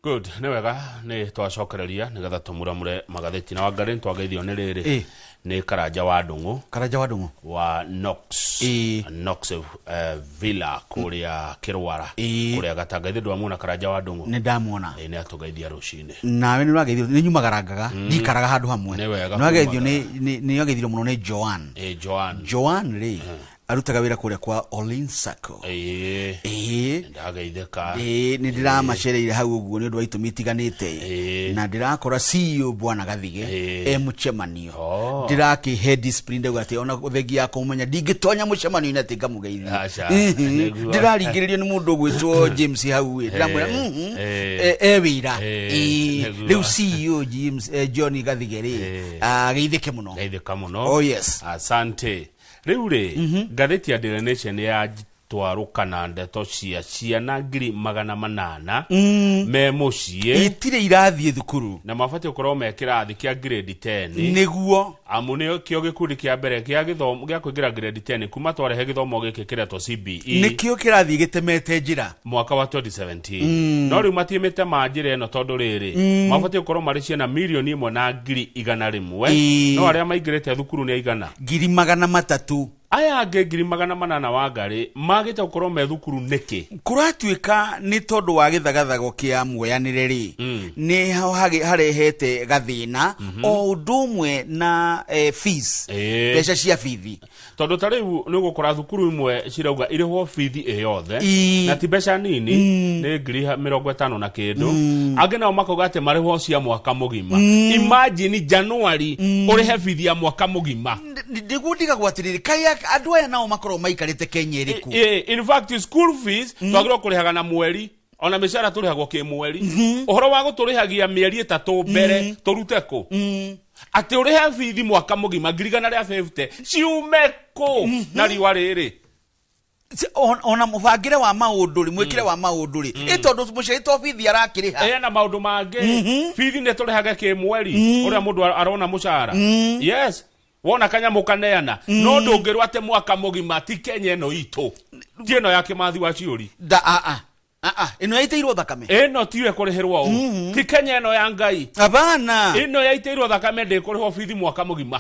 Good, nĩ wega nĩ twacokereria nĩgetha tũmuramure magathĩti na Wangarĩ nĩ twageithio nĩ rĩrĩ. Nĩ Karanja wa Ndũng'ũ. Karanja wa Ndũng'ũ. Wa Knox. Knox Villa kũrĩa Kĩrwara. Kũrĩa Gatanga. Ithuĩ ndwamuona Karanja wa Ndũng'ũ? Nĩ ndamuona. Ĩ, nĩ atũgeithia rũcinĩ. Nawe nĩ ũrageithio, nĩ nyumagarangaga, ndikaraga handũ hamwe. Nĩ wega. Nĩ wageithio nĩ wageithirio mũno nĩ Joan. Ĩ, Joan. Joan rĩ, arutaga wĩra kũrĩa kwa Olin Sacco. Ĩĩ. Ndageithĩka. Ĩĩ, nĩ ndĩramacereire hau ũguo nĩ ũndũ wa itũmi itiganĩte. Na ndĩrakora CEO Bwana Gathige e mũcemanio. Ndĩrakĩhe discipline, ndauga atĩ ona thengia ya kũmũmenya ndingĩtonya mũcemanio-inĩ atĩ ngamũgeithia. Aca, nĩguo. Ndĩraringĩrĩrio nĩ mũndũ ũgwĩtwo James hau ĩ, ndĩramwĩra e wĩra. Nĩguo. Rĩu CEO James, John Gathige rĩ, ageithĩke mũno. Geithĩka mũno. Oh yes. Asante. Rĩu rĩ, ngathĩti ya Daily Nation ya twarũkana ndeto cia ciana 800,000 me mũciĩ. Itirĩ irathiĩ thukuru. Na mabatiĩ gũkorwo me kĩrathi kĩa grade 10. Nĩguo. Amu nĩkĩo gĩkundi kĩa mbere kĩa gĩthomo gĩa kũingĩra grade 10 kuma twarehe gĩthomo gĩkĩ kĩretwo CBE. Nĩkĩo kĩrathiĩ gĩtemete njĩra. Mwaka wa 2017. No rĩu matiĩmĩtema njĩra ĩno tondũ rĩrĩ, mabatiĩ gũkorwo marĩ ciana 1,100,000. No arĩa maingĩrĩte thukuru nĩ aigana? 300,000. Aya angĩ 800,000 Wangarĩ magĩte gũkorwo me thukuru nĩkĩ? Kũratuĩka nĩ tondũ wa gĩthagathago kĩa muoyanĩre rĩ, nĩ harehete gathĩna o ũndũ ũmwe na fees, mbeca cia bithi. Tondũ ta rĩu nĩ ũgũkora thukuru imwe cirauga irĩhwo bithi ĩ yothe, na ti mbeca nini, nĩ 50,000 na kĩndũ. Angĩ nao makauga atĩ marĩhwo cia mwaka mũgima. Imagine January ũrĩhe bithi ya mwaka mũgima. Nĩguo ndigagwo atĩrĩrĩ, kaĩ andũ aya nao makoragwo maikarĩte Kenya ĩrĩkũ? In fact, school fees twagĩrĩirwo kũrĩhaga na mweri, ona mĩcara tũrĩhagwo kĩmweri. Ũhoro wa gũtũrĩhagia mĩeri 3 mbere, tũrute kũ? Atĩ ũrĩhe bithi mwaka mũgima 150,000 ciume kũ na riũa rĩrĩ? Ona mũbangĩre wa maũndũ rĩ, mwĩkĩre wa maũndũ rĩ, ĩ tondũ mũciari to bithi arakĩrĩha. Ena maũndũ mangĩ. Bithi nĩ tũrĩhage kĩmweri, ũrĩa mũndũ arona mũcara. Yes. Wona kanyamũ kaneana, no ndũngĩrwo atĩ mwaka mũgima ti Kenya ĩno itũ. Ti ĩno ya Kĩmathi wa Ciũri. Da, a, a. A, a, ĩno yaitĩirwo thakame. Ĩno tiyo ĩkũrĩhĩrwo ũũ. Ti Kenya ĩno ya Ngai. Abana. Ĩno yaitĩirwo thakame ndĩkũrĩhwo bithi mwaka mũgima.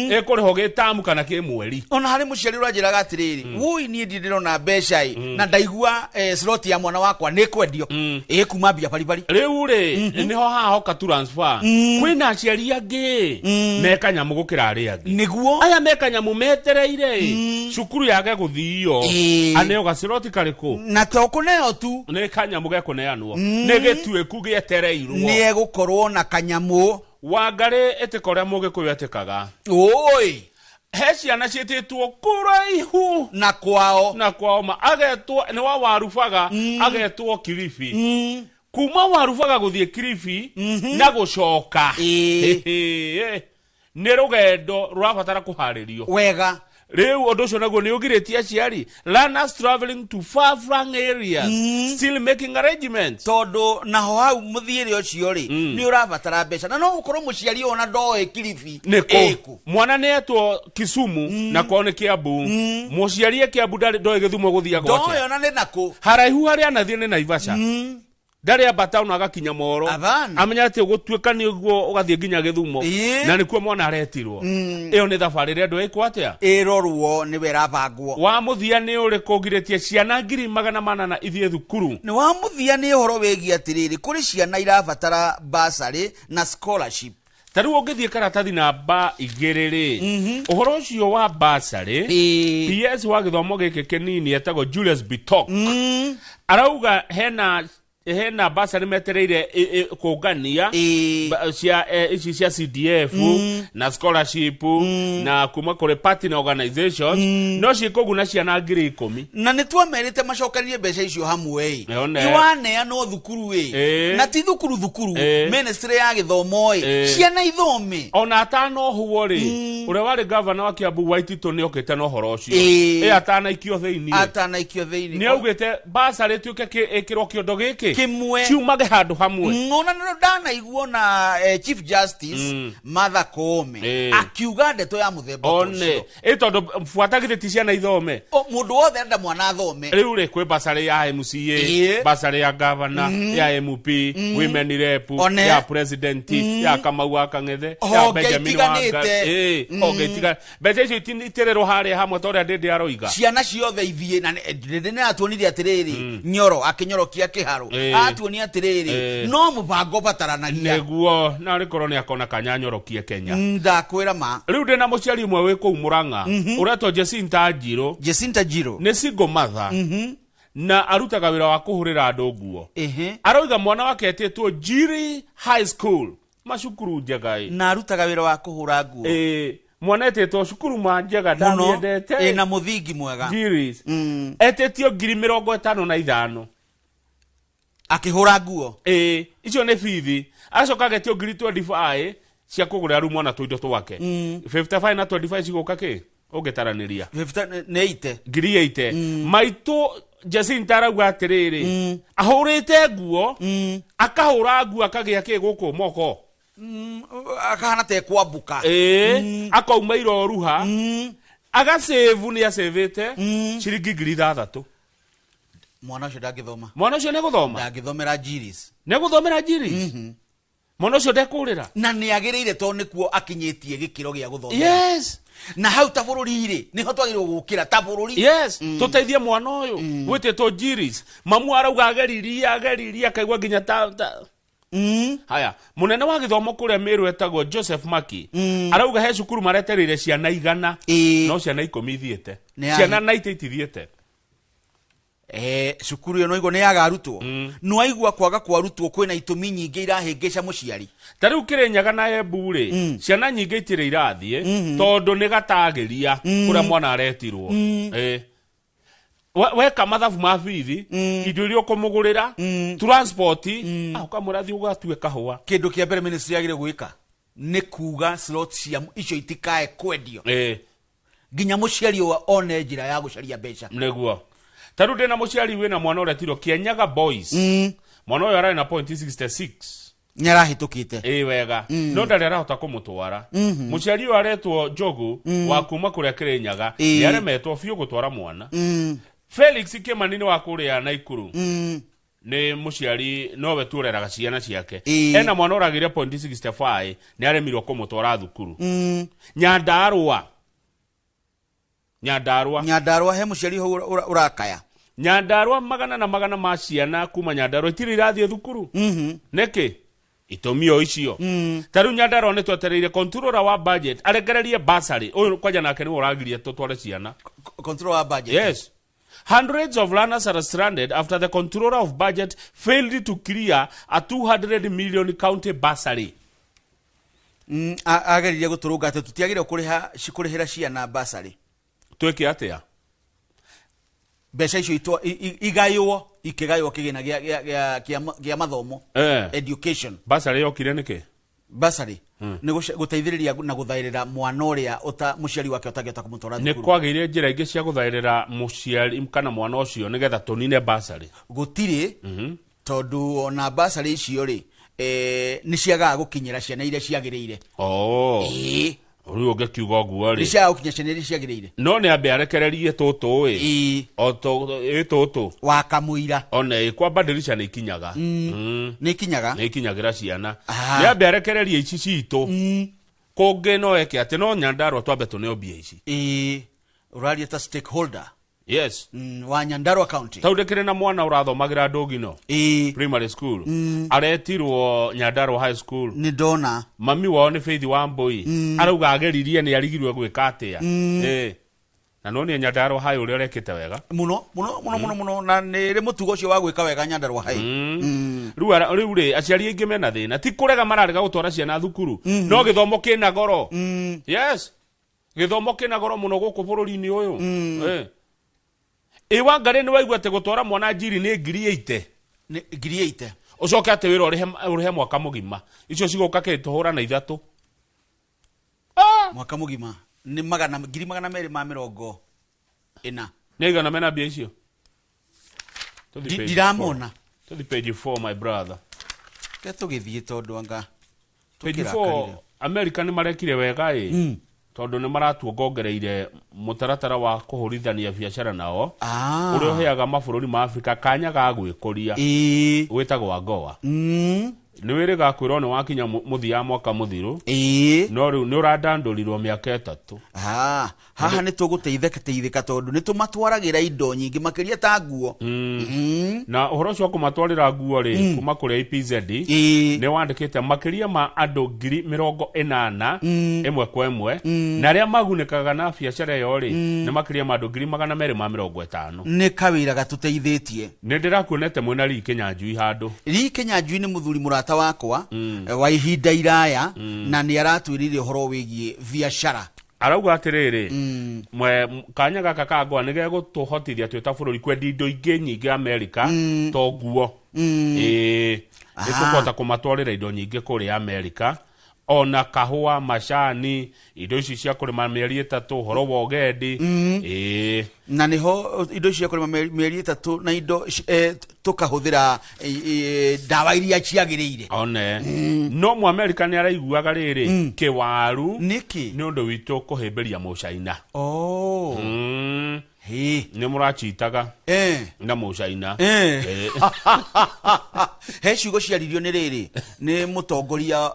Ĩkũrĩhwo gĩtamu kana kĩmweri. Ona harĩ mũciari ũranjĩraga atĩrĩrĩ, woi niĩ ndirĩ ndĩrona mbeca ĩ, na ndaigua slot ya mwana wakwa nĩ ĩkwendio. Ĩkuma mbia baribari. Rĩu rĩ, nĩho haha hoka transfer. Kwĩna aciari angĩ me kanyamũ gũkĩra arĩa angĩ. Nĩguo. Aya me kanyamũ metereire ĩ, cukuru yage gũthio. Aneo gaciroti karĩkũ? Na to kũneo tu. Nĩ kanyamũ gekũneanwo. Nĩ gĩtuĩku gĩetereirwo. Nĩ egũkorwo na kanyamũ. Wangarĩ ĩtĩka ũrĩa Mũgĩkũyũ etĩkaga. Oi. He ciana ciĩtĩtwo kũraihu. Na kwao. Na kwao ma. Agetwo, nĩ wa Warubaga, agetwo Kilifi. Kuma Warubaga gũthiĩ Kilifi, na gũcoka. Nĩ rũgendo rũrabatara kũharĩrio. Wega. Rĩu ũndũ ũcio naguo nĩ ũgirĩtie aciari. Learners traveling to far flung areas, still making arrangements. Tondũ naho hau mũthiĩre ũcio rĩ, nĩ ũrabatara mbeca. Na no gũkorwo mũciari ona ndoĩ Kilifi Nĩ kũ? ĩkũ. Mwana nĩ etwo Kisumu, na kwao nĩ Kiambu. Mũciari e Kiambu ndarĩ ndoĩ Gĩthumo gũthiagwo Ndoĩ atĩa. ona nĩ nakũ. Haraihu harĩa anathiĩ nĩ Naivasha. Ndarĩ ambata ona agakinya Moro. Abana. Amenya atĩ gũtuĩka nĩ ũguo ũgathiĩ nginya Gĩthumo. Na nĩkuo mwana aretirwo. Ĩyo nĩ thabarĩ ĩrĩa andũ ĩkwo atĩa? Ĩrorwo nĩwe ĩrabangwo. Wa mũthia nĩ ũrĩkũ ũgirĩtie ciana 800,000 ithiĩ thukuru? Nĩ wa mũthia nĩ ũhoro wĩgiĩ atĩrĩrĩ, kũrĩ ciana irabatara bursary na scholarship. Ta rĩu ũngĩthiĩ karatathi namba 2 rĩ, ũhoro ũcio wa bursary, PS wa gĩthomo gĩkĩ kĩnini etagwo Julius Bitok. Arauga hena bursary metereire kũngania cia ici cia CDF na scholarship na kuma kũrĩ partner organizations, no ciĩkũguna ciana 10,000. Na nĩ twamerĩte macokanĩrie mbeca icio hamwe ĩ. Nĩone. Iwaneanwo thukuru ĩ. Na ti thukuru thukuru, ministry ya gĩthomo ĩ. Ciana ithome. Ona atanohwo rĩ, ũrĩa warĩ governor wa Kiambu Waititũ nĩ okĩte na ũhoro ũcio. Atanaikio thĩinĩ. Atanaikio thĩinĩ. Nĩ augĩte bursary ĩtuĩke ĩkĩrwo kĩondo gĩkĩ. Kĩmwe. Ciumage handũ hamwe. Ng'ona nĩ ndanaiguo na Chief Justice Martha Koome akiuga ndeto ya mũthemba ta One ũcio. ĩ tondũ buata githĩ ti ciana ithome. O, mũndũ wothe arenda mwana athome. Rĩu rĩ kwĩ basarĩ ya MCA, basarĩ ya gavana, ya MP, women rep, One. ya president, ya Kamau wa Kang'ethe, ya Honge Benjamin itiganĩte. Wanga. Honge itiganĩte. Mbeca icio itirĩrwo harĩa hamwe ta ũrĩa Ndĩndĩ aroiga. Ciana ciothe ithiĩ na Ndĩndĩ nĩ atuonirie atĩrĩrĩ, Nyoro akĩnyorokia kĩharo, atuonia atĩrĩrĩ, no mũbango ũbataranagia. Nĩguo na rĩkorwo nĩ akona kanya nyorokie Kenya. Ndakwĩra ma. Rĩu ndĩna mũciari ũmwe wĩ kũu Mũrang'a ũretwo Jacinta Njirũ. Jacinta Njirũ. Nĩ single mother na arutaga wĩra wa kũhũrĩra andũ nguo. Aroiga mwana wake etĩtwo Njiri High School, macukuru njega ĩ. Na arutaga wĩra wa kũhũra nguo. Mwana etĩtwo cukuru ma njega Mũno. ndamiendete. Na mũthingi mwega. Njiris. Etĩtio 55,000. Akĩhũra nguo. Icio nĩ bithi. Acoka agetio 25,000 cia kũgũrĩra rĩu mwana tũindo twake. 55 na 25 cigũka kĩ? Ũngĩtaranĩria. 50 nĩ 80. 80,000. Maitũ Jacinta arauga atĩrĩrĩ, ahũrĩte nguo, akahũra nguo akagĩa kĩ gũkũ moko. Akahana ta ekwambuka. Akauma iroruha. Agacevu nĩ acevĩte ciringi 6,000. Mwana ũcio ndangĩthoma. Mwana ũcio nĩgũthoma? Ndangĩthomera Njiris. Nĩgũthomera Njiris? Mwana ũcio ndekũrĩra? Na nĩ agĩrĩire tondũ nĩkuo akinyĩtie gĩkĩro gĩa gũthomera. Yes. Na hau ta bũrũri rĩ, nĩho twagĩrĩirwo gũkĩra ta bũrũri. Yes, tũteithie mwana ũyũ wĩtĩtwo Njiris. Mamu arauga ageririe, ageririe akaigua nginya ta Haya, munene wa gĩthomo kũrĩa Meru etagwo Joseph Maki arauga he cukuru maretereire ciana 100 no ciana 10 ithiĩte. Ciana 90 itithiĩte. Cukuru ĩyo no igua nĩ yaga arutwo. No aigua kwaga kwa arutwo kwĩna itũmi nyingĩ irahĩngĩca mũciari. Ta rĩu Kĩrĩnyaga na Embu rĩ, ciana nyingĩ itirĩ irathiĩ tondũ nĩ gatagĩria kũrĩa mwana aretirwo. Weka mathabu ma bithi, indo iria ũkũmũgũrĩra, transport, ũkamwĩra thiĩ ũgatue kahũa. Kĩndũ kĩa mbere ministry yagĩrĩirwo gwĩka nĩ kuga slot cia icio itikae kwendio. Nginya mũciari ũyũ one njĩra ya gũcaria mbeca. Nĩguo. Ta rĩu ndĩna mũciari wĩna mwana ũretirwo Kĩenyaga Boys. Mwana ũyũ ararĩ na point 66. Nĩ arahĩtũkĩte. Wega. No ndarĩ arahota kũmũtwara. Mũciari ũyũ aretwo Njogu wa kuma kũrĩa Kĩrĩnyaga, nĩ aremetwo biũ gũtwara mwana. Felix Kimani nĩ wa kũrĩa Naikuru. Nĩ mũciari nowe tu ũreraga ciana ciake. Ena mwana ũragĩire point 65, nĩ aremirwo kũmũtwara thukuru. Nyandarũa. Nyandarũa. Nyandarũa he mũciari hau ũrakaya. Nyandarũa magana na magana ma ciana kuma Nyandarũa itirĩ irathiĩ thukuru. Nĩkĩ? Itũmi o icio. Ta rĩu Nyandarũa nĩ twetereire controller wa budget arekererie bursary. Ũyũ kwanja nake nĩwe ũragiria tũtware ciana. Controller wa budget. Yes. Hundreds of learners are stranded after the controller of budget failed to clear a 200 million county bursary. Ageririe gũtũrũnga atĩ tũtiagĩrĩirwo kũrĩhĩra ciana bursary. Twĩke atĩa? Mbeca icio igaywo, ikĩgaywo kĩgĩna kĩa mathomo. Education. Bursary yokire nĩkĩ? Bursary. Nĩ gũteithĩrĩria na gũthaĩrĩra mwana ũrĩa mũciari wake ũtangĩhota kũmũtwara Nĩ thukuru. kwagĩire njĩra ingĩ cia gũthaĩrĩra mũciari kana mwana ũcio nĩgetha tũnine bursary. Gũtirĩ, tondũ ona bursary icio rĩ, nĩ ciagaga gũkinyĩra ciana iria ciagĩrĩire. Rĩu ũngĩkiuga ũguo rĩ. Nĩ ciagaga gũkinyĩra ciana iria ciagĩrĩire. No nĩ ambe arekererie tũtũ ĩ. O ĩ tũtũ. Wa kamũira. Ona ĩ kwamba ndirisha nĩ ikinyaga. Nĩ ikinyaga? Nĩ ikinyagĩra ciana. Nĩ ambe arekererie ici citũ. Kũngĩ no eke atĩ no Nyandarũa twambe tũneo mbia ici. Ũraria ta stakeholder. Yes. Wa Nyandarua County. Tau ndĩkĩrĩ na mwana ũrathomagĩra Ndũngino. Primary school. Aretirwo Nyandarua High School. Nĩ ndona. Mami wao nĩ Faith Wambui. Arauga ageririe nĩ arigirwe gwĩka atĩa. Na no nĩ Nyandarua High ũrĩa ũrekĩte wega. Mũno, mũno, mũno, mũno, mũno. Na nĩ rĩ mũtugo ũcio wa gwĩka wega Nyandarua High. Rĩu rĩu rĩ, aciari aingĩ mena thĩna. Ti kũrega mararega gũtwara ciana thukuru. No gĩthomo kĩna goro. Yes. Gĩthomo kĩna goro mũno gũkũ bũrũri-inĩ ũyũ. Ĩ Wangari nĩ waigua atĩ gũtwara mwana Njiri nĩ 80,000. Nĩ 80,000. Ũcoke atĩ wĩra ũrĩhe mwaka mũgima. Icio cigũka kĩ tũhũra na 3. Mwaka mũgima nĩ ngiri magana merĩ ma mĩrongo ĩna. Nĩ aigana mena mbia icio? Tũthiĩ page Ndiramona. four. Tũthi page 4, my brother. Ke tũgĩthiĩ tondũ anga Page 4. tũkĩrakarire. America nĩ marekire wega ĩ, tondũ nĩ maratuongongereire mũtaratara wa kũhũrithania biacara nao, ũrĩa ũheaga mabũrũri ma Afrika kanya ga gwĩkũria, wĩtagwo AGOA. Nĩ wĩrĩga kwĩrwo nĩ wakinya mũthia wa mwaka mũthiru, no rĩu nĩ ũrandandũrirwo mĩaka 3. Ah, haha nĩ tũgũteithĩka teithĩka tondũ nĩ tũmatwaragĩra indo nyingĩ makĩria ta nguo. Na ũhoro ũcio wa kũmatwarĩra nguo rĩ, kuma kũrĩa EPZ, nĩ wandĩkĩte makĩria ma andũ 80,000 ĩmwe kwa ĩmwe, na arĩa magunĩkaga na biacara ĩyo rĩ, nĩ makĩria ma andũ 250,000. Nĩ kawĩra gatũteithĩtie. Nĩ ndĩrakuonete mwĩna Lee Kinyanjui handũ. Lee Kinyanjui nĩ mũthuri mũrata wakwa, wa ihinda iraya, na nĩ aratwĩrire ũhoro wĩgiĩ biacara. Arauga atĩrĩrĩ, kanya gaka ka AGOA nĩ gegũtũhotithia twĩ ta bũrũri kwendia indo ingĩ nyingĩ Amerika to nguo. Ĩĩ, nĩ tũkũhota kũmatwarĩra indo nyingĩ kũrĩa Amerika, ona kahũa, macani, indo ici cia kũrĩma mĩeri 3, ũhoro wa ũgendi. Ĩĩ. Na nĩho indo ici cia kũrĩma mĩeri 3 na indo tũkahũthĩra ndawa iria ciagĩrĩire. One. No Mũamerika nĩ araiguaga rĩrĩ kĩwaru. Nĩkĩ? Nĩ ũndũ witũ kũhĩmbĩria Mũcaina. Nĩ mũrachitaga na Mũcaina. He ciugo ciaririo nĩ rĩrĩ, nĩ mũtongoria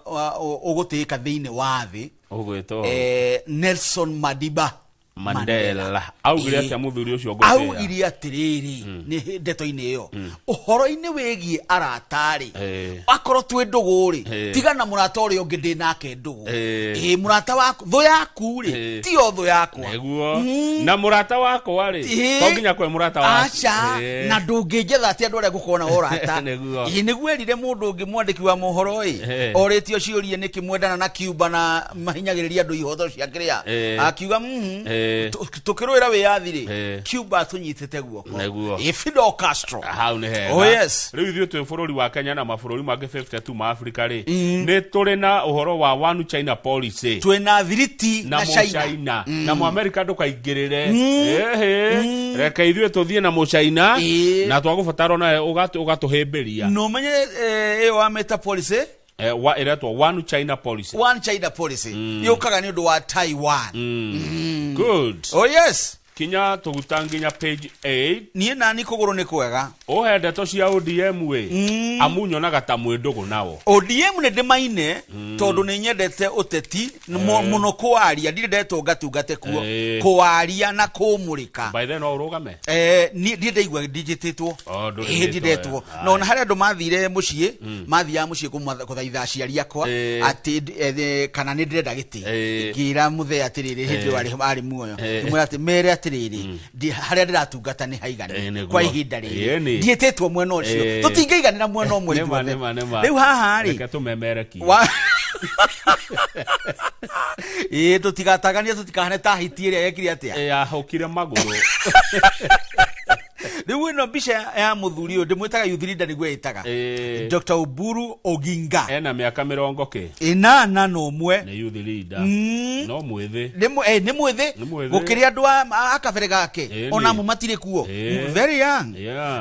ũgũtĩĩka thĩinĩ wa thĩ. Ũgwĩtwo? Nelson Madiba Mandela. Augire atĩa mũthuri ũcio ngũtĩĩa? Augire atĩrĩrĩ, nĩ ndeto-inĩ ĩyo, ũhoro-inĩ wĩgiĩ arata-rĩ, akorwo twĩ ndũgũ-rĩ, tiga na mũrata ũrĩa ũngĩ ndĩ nake ndũgũ. Mũrata waku, thũ yaku-rĩ, tiyo thũ yakwa. Nĩguo. Na mũrata wakwa-rĩ, to nginya kwe mũrata waku. Aca, na ndũngĩnjetha atĩ andũ arĩa ngũkorwo nao ũrata. Nĩguo. Nĩguo erire mũndũ ũngĩ mwandĩki wa mohoro-ĩ, orĩtio ciũria nĩkĩ mwendana na Cuba na mahinyagĩrĩria andũ ihoto cia kĩrĩa. Akiuga, tũkĩrũĩra wĩyathi rĩ, Cuba tũnyitĩte guoko. Nĩguo. Fidel Castro. Hau nĩ hega. Oh, yes. Rĩu ithuĩ twĩ bũrũri wa Kenya na mabũrũri mangĩ 52 ma Afrika rĩ, nĩ tũrĩ na ũhoro wa One China policy. Twĩna thiriti na na China. Mũcaina. Na Mũamerika ndũkaingĩrĩre. Ĩhĩ. Reke ithuĩ tũthiĩ na Mũcaina, na twagũbatara onawe ũgatũhĩmbĩria. No menye, ĩyo wa meta policy? Ĩretwo One China policy. One China policy. Yũkaga nĩ ũndũ wa Taiwan. Good. Oh yes. Kinya tũguta nginya page 8. Niĩ nani kũgũrũ nĩ kwega. Ũhe ndeto cia ODM ĩ. Amu nyonaga ta mwĩ ndũgũ nao. ODM nĩ ndĩmaine, tondũ nĩ nyendete ũteti, mũno kũwaria, ndirĩ ndetwo ngatungate kuo. Kũwaria na kũmũrĩka. By then no ũrũgame? Niĩ ndirĩ ndaigua ndinjĩtĩtwo. Oh, ndũrĩ Ndirĩ ndĩtwo, ndetwo. eh. Na ona harĩa andũ mathire mũciĩ, mathiaga mũciĩ kũthaitha aciari akwa, atĩ kana nĩ ndĩrenda gĩtĩ. Ngĩra mũthee atĩrĩrĩ, hĩndĩ ĩyo arĩ muoyo. Ngĩmwĩra atĩ, mere atĩrĩrĩ, harĩa ndĩratungata nĩ haiganu. Nĩguo. Kwa ihinda rĩrĩ. Nĩ. Ndiĩtĩtwo mwena ũcio. Tũtingĩiganĩra mwena ũmwe Nĩma, ithuothe. nĩma, nĩma. Rĩu haha rĩ, Reke tũmemerekie. Tũtigataganie, tũtikahane ta hiti ĩrĩa yekire atĩa? Yahũkire magũrũ. Rĩu ĩno mbica ya mũthuri ũyũ ndĩmwĩtaga youth leader nĩguo ĩtaga. Dr. Oburu Oginga. Ena mĩaka mĩrongo kĩ? 81. Nĩ youth leader. No mwĩthĩ. Nĩ mwĩthĩ. Nĩ mwĩthĩ. Gũkĩrĩ andũ a kabere gake. Ona amwe matirĩ kuo. Very young.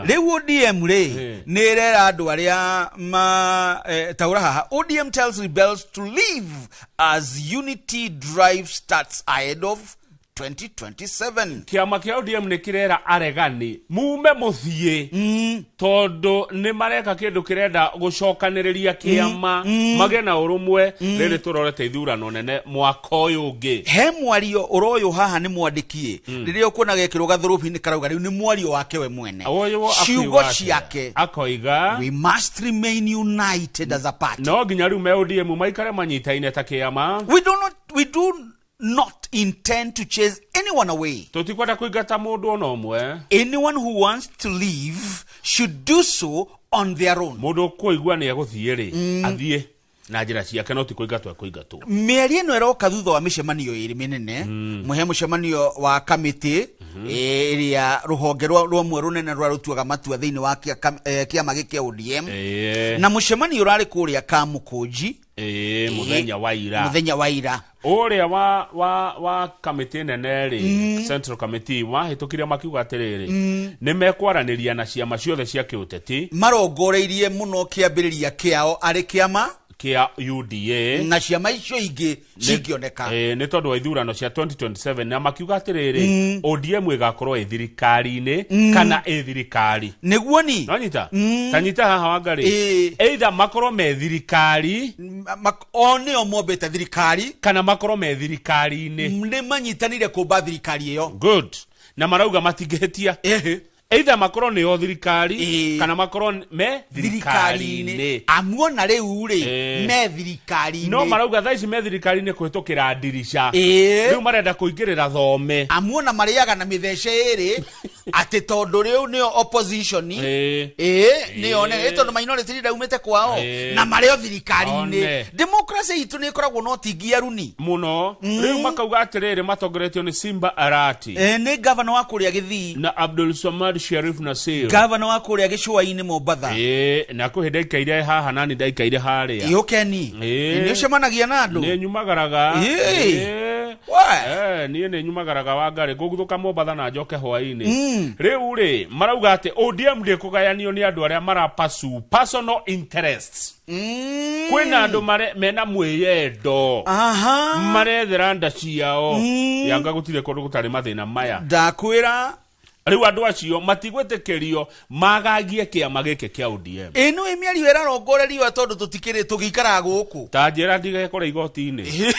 Rĩu ODM rĩ, nĩ ĩrera andũ arĩa ma taũra haha. ODM tells rebels to leave as unity drive starts ahead of 2027. Kĩama kĩa ODM nĩ kĩrera aregani mume mũthiĩ, tondũ nĩ mareka kĩndũ kĩrenda gũcokanĩrĩria kĩama, magĩe na ũrũmwe rĩrĩ tũrorete ithurano nene mwaka ũyũ ũngĩ. He mwario ũroyũ haha nĩ mwandĩkie, rĩrĩa ũkuona gekĩrwo gathũrũbi-inĩ karauga rĩu nĩ mwario wake we mwene. Ũyũ akiuga Ciugo atĩa? ciake. Akoiga, We must remain united as a party. No nginya rĩu me ODM maikare manyitaine ta kĩama. We do not intend to chase anyone away. Tũtikwenda kũingata mũndũ ona ũmwe. Anyone who wants to leave should do so on their own. Mũndũ ũkũigua nĩ egũthiĩ rĩ, athiĩ. Na njĩra ciake no ti kũingatwo ekũingatwo. Mĩario ĩno ĩroka thutha wa mĩcemanio ĩrĩ mĩnene, mũhe mũcemanio wa kamĩtĩ ĩrĩa rũhonge rũmwe rũnene rũrĩa rũtuaga matua thĩinĩ wa kĩama gĩkĩ kĩa ODM, na mũcemanio ũrarĩ kũrĩa Kamũkũnji. Mũthenya wa ira. Mũthenya wa ira. Ũrĩa wa kamĩtĩ nene rĩ, Central Committee, wahĩtũkire makiuga atĩrĩrĩ, nĩ mekwaranĩria na ciama ciothe cia kĩũteti. Marongoreirie mũno kĩambĩrĩria kĩao arĩ kĩama kĩa UDA na ciama icio ingĩ cingĩoneka. Nĩ tondũ wa ithurano cia 2027, na makiuga atĩrĩrĩ, ODM ĩgakorwo ĩ thirikari-inĩ kana ĩ thirikari. Nĩguo ni. No nyita? Ta nyita haha Wangari. Either makorwo me thirikari, o nĩo mombĩte thirikari, kana makorwo me thirikari-inĩ. Nĩ manyitanire kũmba thirikari ĩyo. Good. Na marauga matingĩhĩtia. Either makorwo nĩo thirikari, kana makorwo me thirikari-inĩ. Amuona rĩu rĩ, me thirikari-inĩ. No marauga thaa ici me thirikari-inĩ kũhĩtũkĩra ndirica. Rĩu marenda kũingĩrĩra thome. Amuona marĩaga na mĩthece ĩrĩ, atĩ tondũ rĩu nĩo opposition. Nĩo nene, tondũ minority leader aumĩte kwao, na marĩ o thirikari-inĩ. Democracy itũ nĩ ĩkoragwo na ũtingiaruni. Mũno. Rĩu makauga atĩrĩrĩ, matongoretio nĩ Simba Arati. Nĩ gavana wa kũrĩa Gĩthii. Na Abdul Samad Sharif Nasir. Gavana wa kũrĩa gĩcũa-inĩ Mombatha. Na kwĩ hĩndĩ ndaikaire haha nani ndaikaire harĩa. Ũkeni. Nĩ ũcemanagia na andũ? Nĩ nyumagaraga. Niĩ nĩ nyumagaraga Wangari, ngũguthũka Mombatha na njoke hwaĩ-inĩ. Rĩu rĩ, marauga atĩ ODM ndĩkũgayanio nĩ andũ arĩa marapursue personal interests. Kwĩna andũ mena mwĩyendo. Marethera nda ciao. Yanga gũtirĩ kũndũ gũtarĩ mathĩna maya. Ndakwĩra. Rĩu andũ acio matigwĩtĩkĩrio magagie kĩama gĩkĩ kĩa ODM. Ĩno ĩ mĩario ĩrarongorerio tondũ tũtikĩrĩ tũgĩikaraga gũkũ. Ta njĩra ndigekore igoti-inĩ.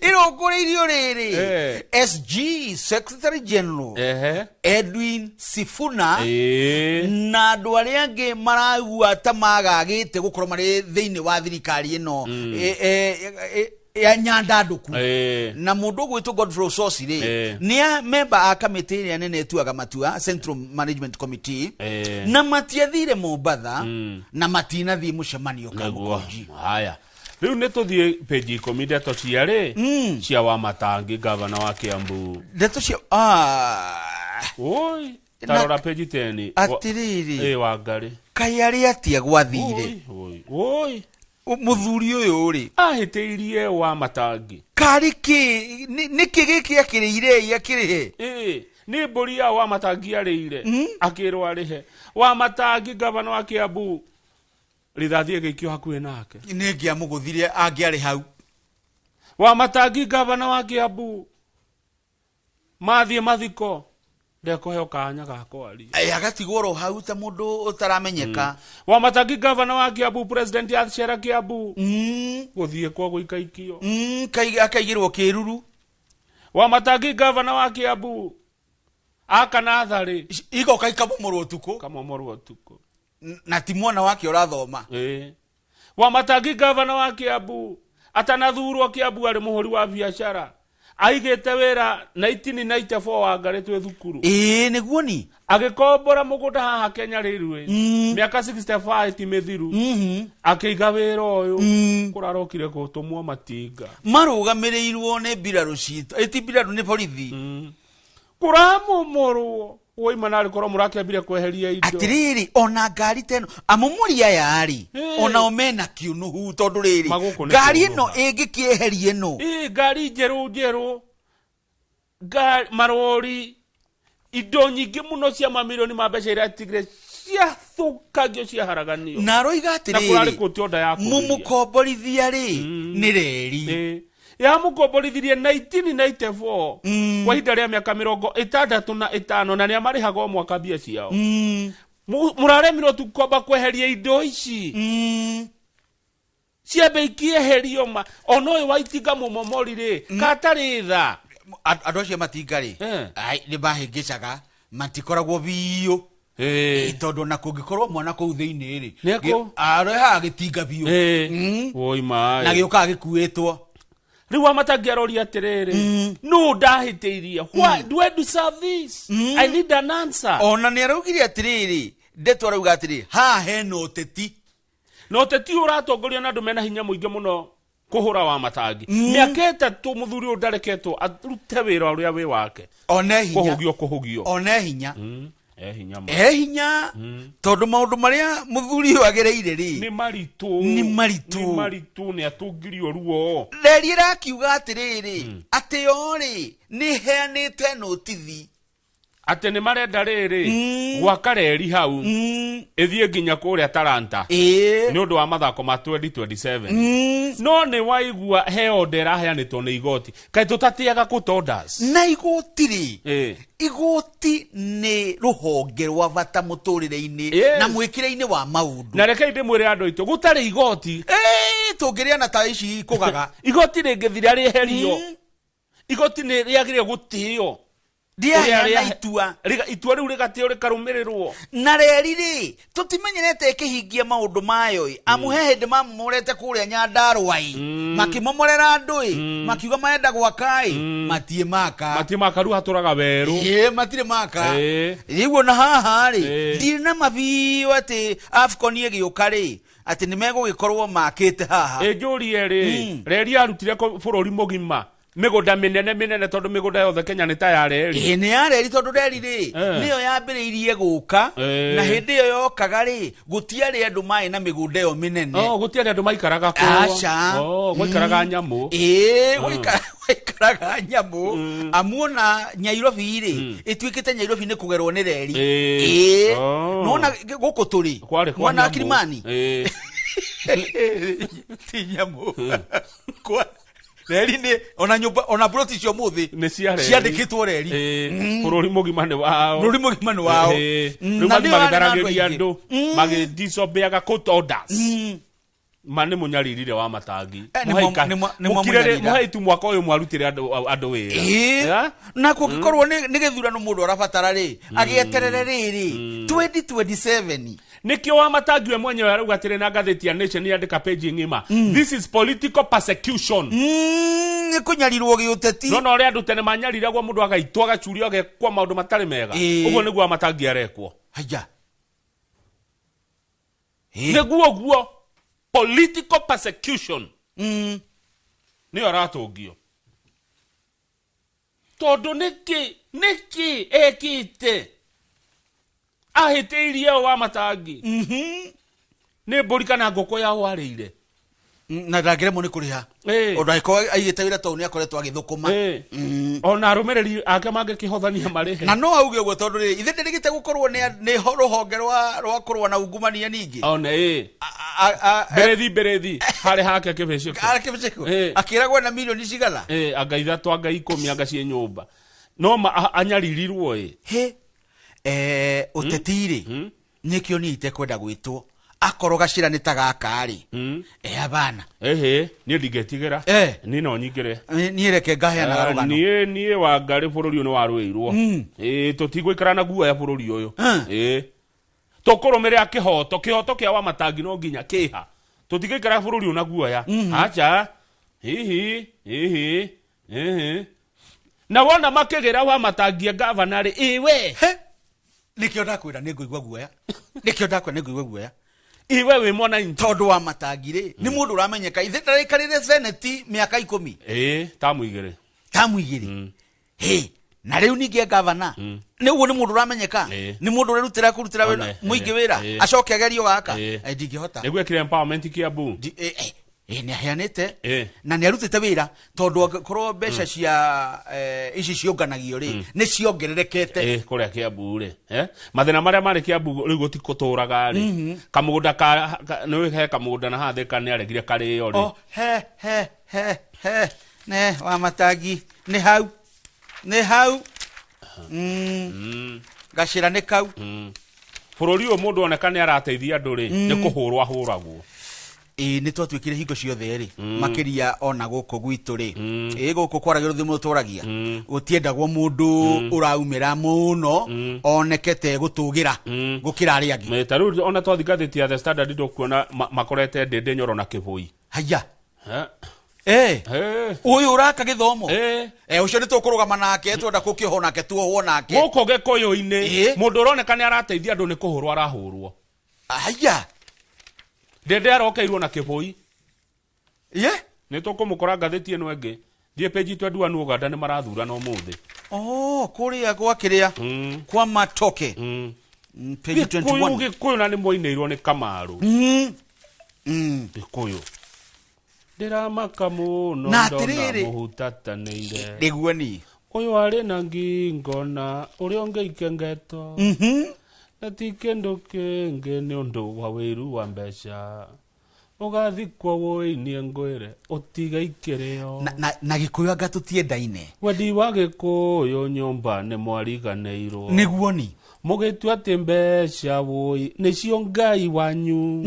Ĩrongoreirio rĩrĩ. SG Secretary General Edwin Sifuna na andũ arĩa angĩ maraigua ta magagĩte gũkorwo marĩ thĩinĩ wa thirikari ĩno ya nyandandũku. Na mũndũ ũgwĩtwo Godfrey Osotsi rĩ, nĩ a member a kamĩtĩ ĩrĩa nene ĩtuaga matua, Central Management Committee, na matiathire Mombatha, na matinathiĩ mũcemanio Kamũkũnji. Haya. Rĩu nĩ tũthiĩ page 10 ndeto cia rĩ, cia Wamatangi, gavana wa Kiambu. Ndeto cia, Oi, tarora page 10. Atĩrĩrĩ. Wangari. Kaĩ arĩ atĩa gwathire? Oi, oi. Mũthuri ũyũ rĩ. Ahĩtĩirie Wamatangi. Karĩ kĩ? Nĩkĩ gĩkĩ akĩrĩire akĩrĩhe? Nĩ mbũri ya Wamatangi arĩire. Akĩrwo arĩhe. Wamatangi gavana wa Kiambu. Rithathi ĩgĩikio hakuhĩ nake. Nĩ ngĩamũgũthire angĩarĩ hau. Wamatangi gavana wa Kiambu. Mathiĩ mathiko. Ndekũheo kanya ga kwaria. Agatigwo oro hau ta mũndũ ũtaramenyeka. Wamatangi gavana wa Kiambu, president ya Cera Kiambu. Gũthiĩ kwa gũikaikio. Akaigĩrwo kĩruru. Wamatangi gavana wa Kiambu. Aka natharĩ. Igoka ikamomorwo ũtukũ. Kamomorwo ũtukũ. Na ti mwana wake ũrathoma. Wamatangi gavana wa Kiambu. Atanathurwo Kiambu arĩ mũhũri wa biacara. Aigĩte wĩra 1994 Wangari twĩ thukuru. Nĩguo ni. Agĩkombora mũgũnda haha Kenya Railways. Mĩaka 65 ti mĩthiru. Akĩiga wĩra ũyũ. Kũrarokire gũtũmwo matinga. Marũgamĩrĩirwo nĩ mbirarũ citũ. Ti mbirarũ, nĩ borithi. Kũramomorwo. Woima narĩ korwo mũrakĩambire kweheria indo. Atĩrĩrĩ, ona ngari ta ĩno, amomori aya rĩ, onao mena kĩũnũhu tondũ rĩrĩ, Magũkũ nĩ ngari ĩno kĩũnũha. ĩngĩkĩeheria ĩno. Ngari njerũ njerũ, marori, indo nyingĩ mũno cia mamirioni ma mbeca iria tigire ciathũkangio ciaharaganio. Na aroiga Na kũrarĩ atĩrĩrĩ, kũte onda ya kũgiria. mũmũkomborithia rĩ, nĩ reri. Yamũkomborithirie 1994 kwa ihinda rĩa mĩaka mĩrongo ĩtandatũ na ĩtano, na nĩamarĩhaga o mwaka mbia ciao. Mũraremirwo tu kwamba kweheria indo ici. Ciambe ikĩeherio ma. Ona ũyũ wa itinga mũmomori rĩ, katarĩ tha. Andũ acio matinga rĩ, ai, nĩ mahĩngĩcaga, matikoragwo biũ. Tondũ ona kũngĩkorwo mwana kũu thĩinĩ rĩ, Nĩ ekũ? arehaga gĩtinga biũ. Woi maĩ. Na gĩũkaga gĩkuĩtwo. Rĩu Wamatangi aroria atĩrĩrĩ, nũ ndahĩtĩirie? Why do I deserve this? I need an answer. Ona nĩ araugire atĩrĩrĩ, ndeto arauga atĩrĩrĩ, haha hena ũteti. Na ũteti ũyũ ũratongorio na andũ mena hinya mũingĩ mũno kũhũra wa matangi. Mĩaka 3 mũthuri ũyũ ndareketwo arute wĩra ũrĩa wĩ wake. One hinya. Kũhũgio kũhũgio. One hinya. E hinya ma. E hinya tondũ maũndũ marĩa mũthuri ũyũ agereire rĩ Nĩ maritũ. Nĩ maritũ. Nĩ maritũ, nĩ atũngirio ruo. Reri ĩrakiuga atĩrĩrĩ, atĩ yo rĩ nĩ heanĩte notithi Atĩ nĩ marenda rĩrĩ gwaka reri hau ĩthiĩ nginya kũrĩa Talanta nĩ ũndũ wa mathako ma 2027. No nĩ waigua he order ĩraheanĩtwo nĩ igoti. Kaĩ tũtatĩaga court orders? Na igoti rĩ, igoti nĩ rũhonge rwa bata mũtũrĩre-inĩ na mwĩkĩre-inĩ wa maũndũ. Na rekei ndĩmwĩre andũ aitũ, gũtarĩ igoti. Tũngĩrĩana ta ici kũgaga. Igoti rĩngĩthira rĩeherio. Igoti nĩ rĩagĩrĩire gũtĩo. Rĩaheana itua. Itua rĩu rĩgatĩo rĩkarũmĩrĩrwo. Na reri rĩ, tũtimenyerete ĩkĩhingia maũndũ mayo ĩ. Amu he hĩndĩ mamomorete kũrĩa Nyandarua ĩ. Makĩmomorera andũ ĩ. Makiuga marenda gwaka ĩ. Matirĩ maka. Matirĩ maka, rĩu hatũraga werũ. Ĩ, matirĩ maka. Rĩu ona haha rĩ, ndirĩ na ma biũ atĩ AFCON ĩgĩũka rĩ, atĩ nĩ megũgĩkorwo makĩte haha. Ĩ njũrie rĩ, reri yarutire bũrũri mũgima mĩgũnda mĩnene mĩnene tondũ mĩgũnda yothe Kenya nĩ ta ya reri. Ĩ, nĩ ya reri tondũ reri rĩ, nĩyo yambĩrĩirie gũka, na hĩndĩ ĩyo yokaga rĩ, gũtiarĩ andũ marĩ na mĩgũnda ĩyo mĩnene. Oh, gũtiarĩ andũ maikaraga kũu. Aca. Oh, gwaikaraga nyamũ. Ĩ, gwaikaraga nyamũ. Amu ona Nyairobi rĩ, ĩtuĩkĩte Nyairobi nĩ kũgerwo nĩ reri. Ĩ. Nĩwona gũkũ tũrĩ? Kwarĩ kwa Mwena wa nyamũ. Kilimani? Ti nyamũ. Kwa reri nĩ ona nyũmba ona ploti cio mũthĩ Nĩ cia reri. ciandĩkĩtwo reri. Bũrũri mũgima nĩ wao. Bũrũri mũgima nĩ wao. Rĩu Na mathiĩ nĩo arĩ na andũ magĩtharagĩria aingĩ. andũ, magĩdisobeaga court orders. Ma nĩ mũnyaririre wa matangi. Nĩ mwamũnyarira. Mũhai tu mwaka ũyũ mwarutire andũ wĩra. Na kũngĩkorwo nĩ gĩthurano mũndũ arabatara rĩ, agĩeterere rĩrĩ, 2027. Nĩkĩo wa matangi we mwenyewe arauga atĩrĩ na ngathĩti ya Nation yandĩka page ng'ima. This is political persecution. Nĩ kũnyarirwo gĩũteti. No, no, ũrĩa andũ tene manyariragwo mũndũ agaitwo agacurio agekwo maũndũ matarĩ mega. Ũguo nĩguo wa matangi arekwo. Haya. Nĩguo ũguo political persecution. Nĩyo aratũngio. Tondũ nĩkĩ ekĩte? Ahĩtĩirie wa matangi. Nĩ mbũri kana ngũkũ yao arĩire. Na ndangĩremwo nĩ kũrĩha. Ũndũ angĩkorwo aigĩte wĩra tondũ nĩ akoretwo agĩthũkũma. Ona arũmĩrĩri ake mangĩkĩhothania marĩhe. Na no auge ũguo tondũ rĩ, ithe ndĩrĩgĩte gũkorwo nĩ rũhonge rwa kũrũa na ungumania ningĩ. One, ĩ. Mbĩrĩthi, harĩ hake kĩbĩcĩko. Harĩ kĩbĩcĩko. Akĩragwo na mirioni cigana? Anga 3, anga 10, anga ciĩ nyũmba. No anyaririrwo ĩ. He. Ũteti rĩ, nĩkĩo niĩ itekwenda gwĩtwo. Akorwo gacĩra nĩ ta gaka rĩ. Abana. Ehe, niĩ ndingĩtigĩra. Niĩ no nyingĩre. Niĩ reke ngaheana rũgano. Niĩ Wangarĩ bũrũri ũyũ nĩ warũĩirwo. Tũtigũikara na guoya bũrũri ũyũ. Tũkũrũmĩrĩra kĩhoto, kĩhoto kĩa wa matangi no nginya kĩha. Tũtigũikara bũrũri ũyũ na guoya. Acha. Hihi, hihi, hihi. Na wona makĩgĩra wa matangi gavana rĩ, ĩwe. He. Nĩkĩo ndakwĩra nĩ ngũigua guoya. Nĩkĩo ndakwĩra nĩ ngũigua guoya. Iwe wĩ mwananchi. Tondũ wa matangi rĩ, nĩ mũndũ ũramenyeka. Ithe ndaraikarire seneti mĩaka 10. Tamu 2. Tamu 2. He, na rĩu ningĩ gavana. Nĩ ũguo nĩ mũndũ ũramenyeka. Nĩ mũndũ ũrerutĩra kũrutĩra wĩra, mũingĩ wĩra. Acoke agerio gaka. Ndingĩhota. Nĩguo ekire empowerment Kiambu. Nĩ aheanĩte. Na nĩ arutĩte wĩra tondũ angĩkorwo mbeca cia ici ciũnganagio rĩ, nĩ ciongererekete. Kũrĩa Kiambu rĩ, Mathĩna marĩa marĩ Kiambu rĩu gũtikũtũraga rĩ. Kamũgũnda ka, nĩ he kamũgũnda na haha Thika nĩ aregire karĩo rĩ. Oh, he, he, he, he. Ne, wa matangi. Nĩ hau. Nĩ hau. Gacĩra nĩ kau. Bũrũri ũyũ mũndũ oneka nĩ arateithia andũ rĩ, nĩ kũhũrwo ahũragwo. Nĩ twatuĩkire hingo ciothe rĩ, makĩria ona gũkũ gwitũ rĩ. Gũkũ kwaragio rũthiomi tũragia. Gũtiendagwo mũndũ ũraumĩra mũno, oneke te gũtũgĩra, gũkĩra arĩa angĩ. Ta rĩu ona twathi ngathĩti ya The Standard ndũkuona makorete Ndĩndĩ Nyoro na Kĩbũi. Haya. Ũyũ ũraka gĩthomo. Ũcio nĩ tũkũrũgama nake, twenda gũkĩohwo nake, tuohwo nake. Gũkũ Gĩkũyũ-inĩ, mũndũ ũroneka nĩ arateithia andũ nĩ kũhũrwo arahũrwo. Haya. Ndende arokeirwo na kĩbũi. Ye. Nĩ tũkũmũkora ngathĩti ĩno ĩngĩ. Thiĩ page 21 Uganda nĩ marathurana ũmũthĩ. Oh, kũrĩa gwa kĩrĩa kwa matoke. Page Gĩkũyũ 21. Gĩkũyũ na nĩ mwainĩirwo nĩ Kamaru. Gĩkũyũ. Ndĩramaka mũno Na ndona atĩrĩrĩ. mũhutatanĩire. Nĩguo ni. Ũyũ arĩ na ngingo na ũrĩa ũngĩ ikengeto. Na ti kĩndũ kĩngĩ nĩ ũndũ wa wĩru wa mbeca. Ũgathikwo wũinie ngwĩre ũtige ikĩrĩo. Na Gĩkũyũ anga tũtiendaine. Wendi wa Gĩkũyũ nyũmba nĩ mwariganĩirwo. Nĩguo ni. Mũgĩtua atĩ mbeca wũi nĩcio Ngai wanyu.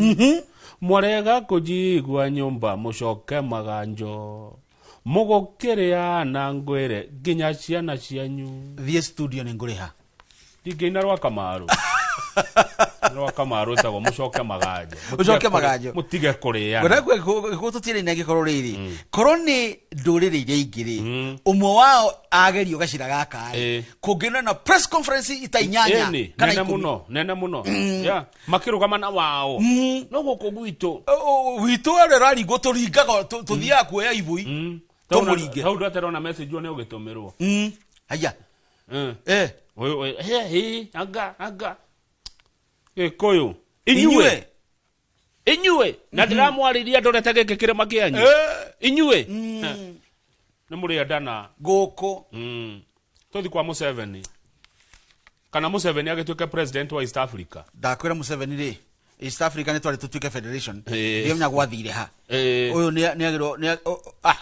Mwarega kũnjigua nyũmba mũcoke maganjo. Mũgũkĩrĩa na ngwĩre nginya ciana cianyu. Thiĩ studio nĩ ngũrĩha. Ndingĩina rwa Kamaru. Rwa Kamaru ĩtagwo mũcoke maganjo. Mũcoke maganjo. Mũtige kũrĩana. Ngwenda Gĩkũyũ tũtiendaine angĩkorwo rĩrĩ korwo nĩ ndũrĩrĩ iria ingĩ rĩ ũmwe wao agerio gacĩra gaka rĩ kũngĩona na press conference ita inyanya Ĩni, kana nene ikũmi. mũno, nene mũno. Yeah, makĩrũgama na wao. No gũkũ gwitũ. Witũ ũrĩa ũraringwo tũringaga tũthiaga kuoya ibũi tũmũringe. Hau ndweterwo na message nĩ ũgĩtũmĩrwo. Haya. Ũyũ, he, he, anga, anga. Gĩkũyũ. Inyuĩ. Inyuĩ. Na ndĩramwarĩria ndorete gĩkĩ kĩrĩma kĩanyu. Inyuĩ. Nĩ mũrĩendana. Gũkũ. Tũthiĩ kwa Museveni. Kana Museveni agĩtuĩke president wa East Africa. Ndakwĩra Museveni rĩ, East Africa nĩ twarĩ tũtuĩke federation. Ndiramenya gwathire ha. Ũyũ nĩ nĩ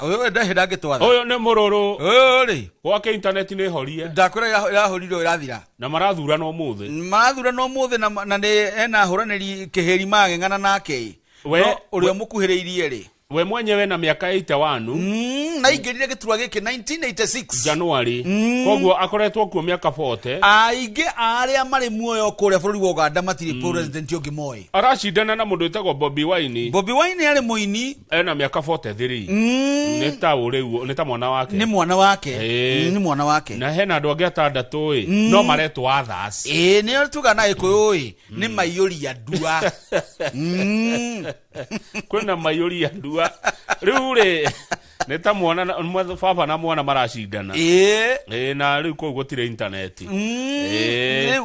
ũyũ ndarĩ ndangĩtwatha. Ũyũ nĩ mũrũrũ. Ũyũ rĩ. Gwake internet nĩ horie. Ndakwĩra ĩrahorirwo ĩrathira. Na marathurana ũmũthĩ. Marathurana ũmũthĩ na nĩ ena ahũranĩri kĩhĩri marang'eng'ana nake. We ũrĩa mũkuhĩrĩirie rĩ. We mwenyewe na mĩaka 81. Na aingĩrire gĩturwa gĩkĩ 1986 January. Koguo akoretwo kuo mĩaka 40. Aingĩ arĩa marĩ muoyo kũrĩa bũrũri wa Uganda matirĩ president ũngĩ moĩ. Aracindana na mũndũ wĩtagwo Bobi Wine. Bobi Wine arĩ mũini. Ena mĩaka 43. Nĩ ta ũrĩu, nĩ ta mwana wake. Nĩ mwana wake. Nĩ mwana wake. Na hena andũ angĩ atandatũ ĩ, no maretwo others. Nĩo tuga na Gĩkũyũ ĩ, nĩ maiyũria ndua. Kwĩna maiyũria ndua. Rĩu rĩ, nĩ ta mwana baba na mwana maracindana. Na rĩu kũu gũtirĩ intaneti.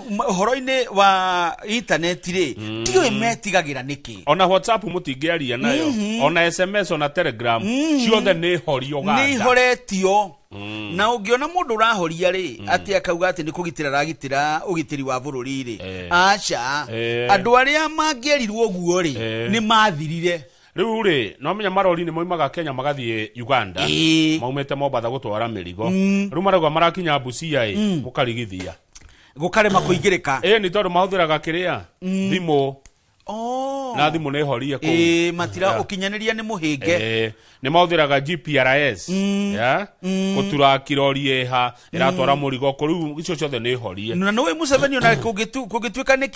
Ũhoro-inĩ wa intaneti rĩ, ndiũĩ metigagĩra nĩkĩ. Ona WhatsApp mũtingĩaria nayo, ona SMS, ona Telegram, ciothe nĩ horio Uganda. Nĩ ihoretio. Na ũngĩona mũndũ ũrahoria rĩ, atĩ akauga atĩ nĩ kũgitĩra aragitĩra ũgitĩri wa bũrũri rĩ. Aca. Andũ arĩa mangĩerirwo ũguo rĩ, nĩ mathirire. Rĩu rĩ, no menya marori nĩ moimaga Kenya magathiĩ Uganda. Maumĩte Mombatha gũtwara mĩrigo. Rĩu marauga marakinya Busia ĩ, mũkarigithia. Gũkarema kũingĩrĩka. Nĩ tondũ mahũthĩraga kĩrĩa? Thimũ. Na thimũ nĩ horie kũu. Matira ũkinyanĩria nĩ mũhĩnge. Nĩ mahũthĩraga GPRS. Gũturaki rori ĩha, ĩratwara mũrigo kũu, rĩu icio ciothe nĩ horie. Na nĩũĩ Museveni ona kũngĩtuĩka nĩ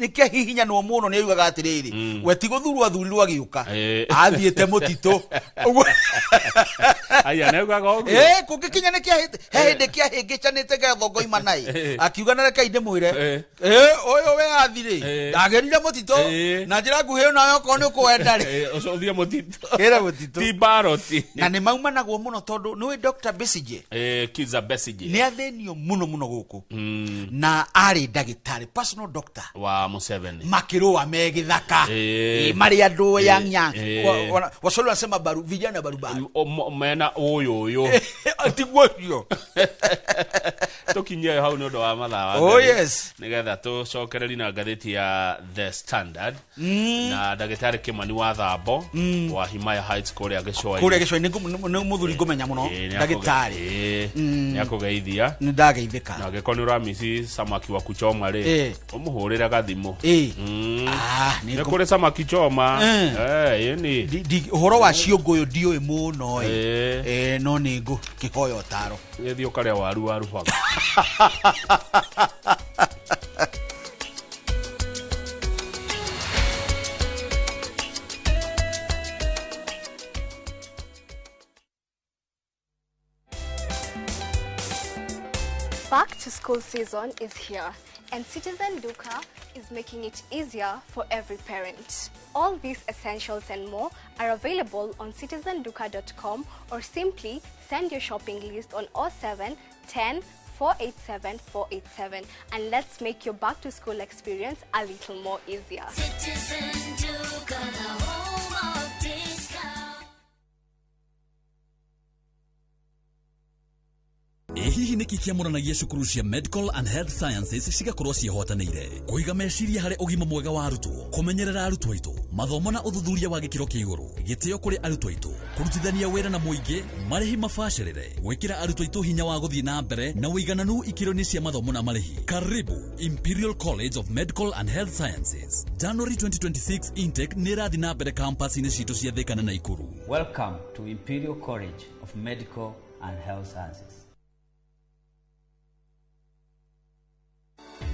kĩahihinyanwo mũno nĩ augaga atĩrĩrĩ, we ti gũthurwo athurirwo agĩũka. Athiĩte mũtitũ. Ũguo. Aya, nĩ augaga ũguo. Kũngĩkinya nĩ he hĩndĩ kĩahĩngĩcanĩte gĩathongo imana ĩ. Akiuga na rekei ndĩmwĩre. Ũyũ we athirĩ. Ndagerire mũtitũ. Na njĩra nguhĩ nayo okorwo nĩ ũkwenda rĩ. Ũcio ũthiĩ mũtitũ. Kĩra mũtitũ. Ti baroti. Na nĩ maumanagwo mũno tondũ nĩũĩ Dr. Besigye. Kizza Besigye. Nĩ athĩnio mũno mũno gũkũ. Na arĩ ndagĩtarĩ, personal doctor. Wa Museveni. Makĩrũa me gĩthaka. Marĩ andũ yang yang. Waswahili wanasema baru, vijana barubaru. Mena ũyũ ũyũ. Tiguo ũcio. Tũkinyie hau nĩ ũndũ wa mathaa wa Oh, Ngai. yes. Nĩgetha tũcokererie na ngathĩti ya The Standard. Na ndagĩtarĩ Kĩmani wa Thambo wa Himaya Heights kũrĩa Gĩcũa-inĩ. Kũrĩa Gĩcũa-inĩ nĩ mũthuri ngũmenya mũno, ndagĩtarĩ. Nĩ akũgeithia. Nĩ ndageithĩka. Na angĩkorwo nĩ ũramici samaki wa kuchoma rĩ, ũmũhũrĩre gathimũ. Nĩ kũrĩ samaki choma. Ĩni. Ũhoro wa ciũngũyũ ndiũĩ mũno ĩ. No nĩ ngũkĩhoya ũtaro. Gĩthiĩ ũkarĩa waru wa rũbaga. Back to school. school season is here, and Citizen Duka is making it easier for every parent. All these essentials and more are available on citizenduka.com or simply send your shopping list on 07 10 487 487 and let's make your back to school experience a little more easier. Citizen Duka, the home of discount. Ĩ hihi nĩkĩ kĩamũranagia cukuru cia Medical and Health Sciences cigakorwo ciĩhotanĩire kũiga meciria harĩ ũgima mwega wa arutwo, kũmenyerera arutwo aitũ, mathomo na ũthuthuria wa gĩkĩro kĩa igũrũ, gĩtĩo kũrĩ arutwo aitũ, kũrutithania wĩra na mũingĩ, marĩhi mabacĩrĩre, gwĩkĩra arutwo aitũ hinya wa gũthiĩ na mbere na ũigananu ikĩro-inĩ cia mathomo na marĩhi. Karibu Imperial College of Medical and Health Sciences. January 2026 intake nĩ ĩrathiĩ na mbere campus-inĩ citũ cia Thika na Nakuru. Welcome to Imperial College of Medical and Health Sciences.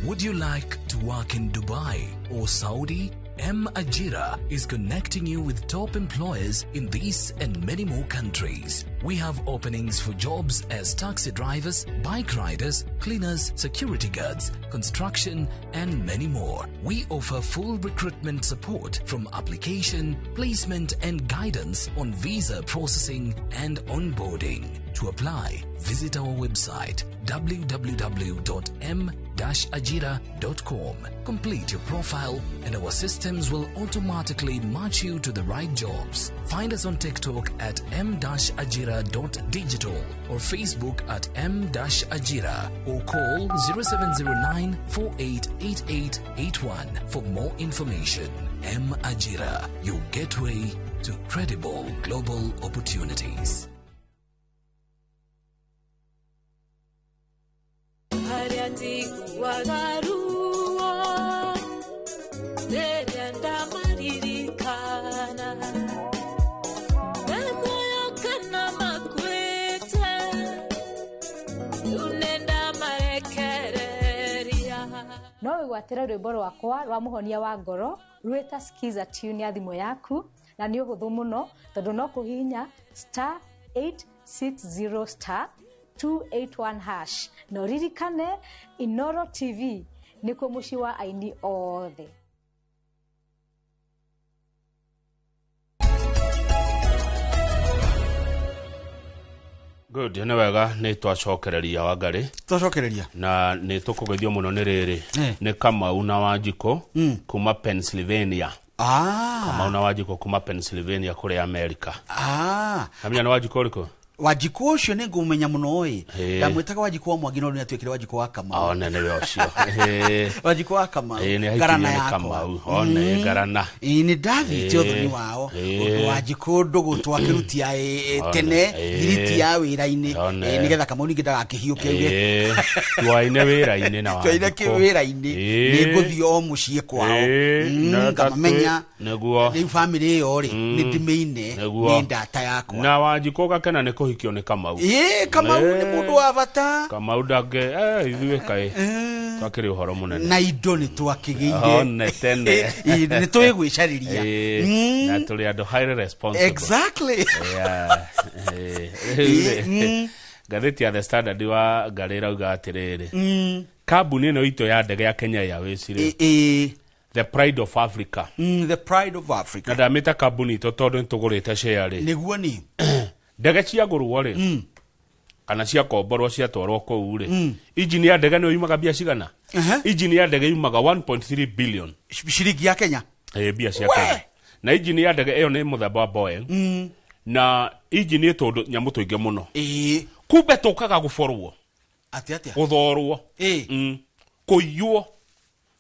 Would you like to work in Dubai or Saudi? M Ajira is connecting you with top employers in these and many more countries. We have openings for jobs as taxi drivers, bike riders, cleaners, security guards, construction, and many more. We offer full recruitment support from application, placement, and guidance on visa processing and onboarding. To apply, visit our website www.m-ajira.com. Complete your profile and our systems will automatically match you to the right jobs. Find us on TikTok at m-ajira.digital or Facebook at m-ajira or call 0709 488881 for more information. M Ajira, your gateway to credible global opportunities. Harĩa njiguaga ruo rĩrĩa ndamaririkana me muoyo kana makuĩte rĩu nĩndamarekereria. No wĩgwatĩre rwĩmbo rwakwa rwa mũhonia wa ngoro rwĩta skiza tune ya thimũ yaku, na nĩ ũhũthũ mũno tondũ no kũhihinya star 860 star 281 hash na ũririkane Inoro TV nĩkuo mũciĩ wa aini othe. Good, nĩ wega nĩ twacokereria Wangari. Twacokereria. Na nĩ tũkũgeithio mũno nĩ rĩrĩ nĩ Kamau na Wanjikũ kuma Pennsylvania. Kamau na Wanjikũ kuma Pennsylvania kũrĩa America. Kamenya nĩ Wanjikũ ũrĩkũ? Wanjikũ ũcio nĩ ngũmenya mũno ĩ. Ndamwĩtaga Wanjikũ wa Mwangi no rĩu nĩatuĩkire Wanjikũ wa Kamau. One nĩwe ũcio. Wanjikũ wa Kamau. Nĩ Ngarana ahikirio nĩ yakwa. Kamau. One ngarana. Ĩ nĩ ndathiĩte ũthoni wao. Ũndũ Wanjikũ ndũgũ twakĩrutia tene thiriti ya wĩra-inĩ. Nĩgetha Kamau ningĩ ndagakĩhiũke auge. Twaine wĩra-inĩ na Twaine Wanjikũ. wĩra-inĩ. Nĩ ngũthiĩ o mũciĩ kwao. Ngamamenya. Nĩguo. Rĩu bamĩrĩ ĩyo rĩ, nĩ ndĩmĩine, nĩ ndata yakwa. Na Wanjikũ gakena nĩ kũhikio nĩ Kamau. Ĩ Kamau nĩ mũndũ wa bata. Kamau ndangĩ ithuĩ kaĩ twakĩrĩ ũhoro mũnene. Na indo nĩ twakĩgĩire. One tene. Nĩ tũĩ gwĩcarĩria. Na tũrĩ andũ highly responsible. Exactly. Yeah. Rĩu rĩ, ngathĩti ya The Standard wa Ngarĩ ĩrauga atĩrĩrĩ, kambuni ĩno itũ ya ndege ya Kenya Airways rĩ, The Pride of Africa. The Pride of Africa. Na ndamĩta kambuni itũ tondũ nĩ tũgũrĩte share rĩ. Nĩguo ni. Ndege ciagũrwo rĩ, kana ciakomborwo ciatwarwo kũu rĩ, injini ya ndege nĩyo yumaga mbia cigana? Injini ya ndege yumaga 1.3 billion. Ciringi ya Kenya? Mbia cia Kenya. Na injini ya ndege ĩyo nĩ mũthemba wa Boeing. Na injini ĩ tũndũ nyamũ tũingĩ mũno. Kumbe tũkaga gũborwo. Atĩa atĩa? Gũthorwo. Kũiywo.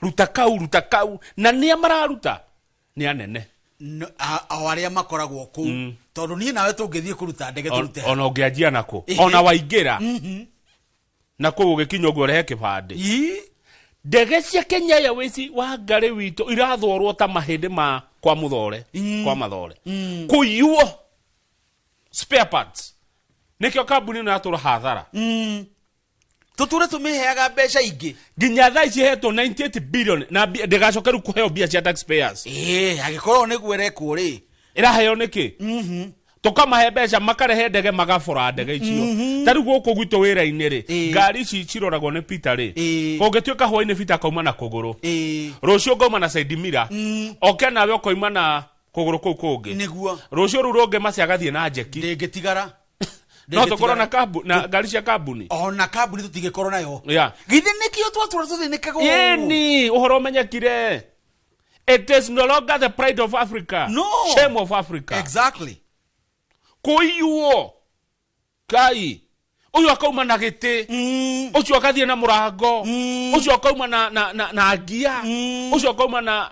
Ruta kau, ruta kau. Na nĩa mararuta? Nĩ anene. O arĩa makoragwo kũu. Tondũ niĩ nawe tũngĩthiĩ kũruta ndege tũrute. Ona ũngĩanjia nakũ. Ona waingĩra. Na kũu ũgĩkinya ũguo ũrehe kĩbandĩ. Ndege cia Kenya Airways wa Ngarĩ witũ irathorwo ta mahĩndĩ ma kwa mũthore, kwa mathore. Kũiywo spare parts. Nĩkĩo kambuni ĩno yatũra hathara. Tũtũre tũmĩheaga mbeca ingĩ. Nginya thaa ici ĩhetwo 98 billion na ndĩgacoke rĩu kũheo mbia cia taxpayers. Angĩkorwo nĩguo ĩrekwo rĩ. Ĩraheo nĩkĩ? Tukamahe mbeca makarehe ndege magabora ndege icio. Ta rĩu gũkũ gwitũ wĩra-inĩ rĩ, ngari ici ciroragwo nĩ Peter rĩ, kũngĩtuĩka hwaĩ-inĩ Peter akauma na kũgũrũ, rũciũ ngauma na side mirror, oke nawe ũkoima na kũgũrũ kũu kũngĩ, nĩguo rũciũ rũu rũngĩ maci agathiĩ na njeki. Ndĩngĩtigara. No tũkorwo na kambu na ngari cia kambuni. Ona kambuni tũtingĩkorwo nayo. Yeah. Githĩ nĩkĩo twatũra tũthĩnĩkaga ũũ? Yeni ũhoro ũmenyekire. It is no longer the pride of Africa. No. Shame of Africa. Exactly. Kũiywo kai ũyũ akauma na gĩtĩ, ũcio akathiĩ na mũrango, ũcio akauma na ngia, ũcio akauma na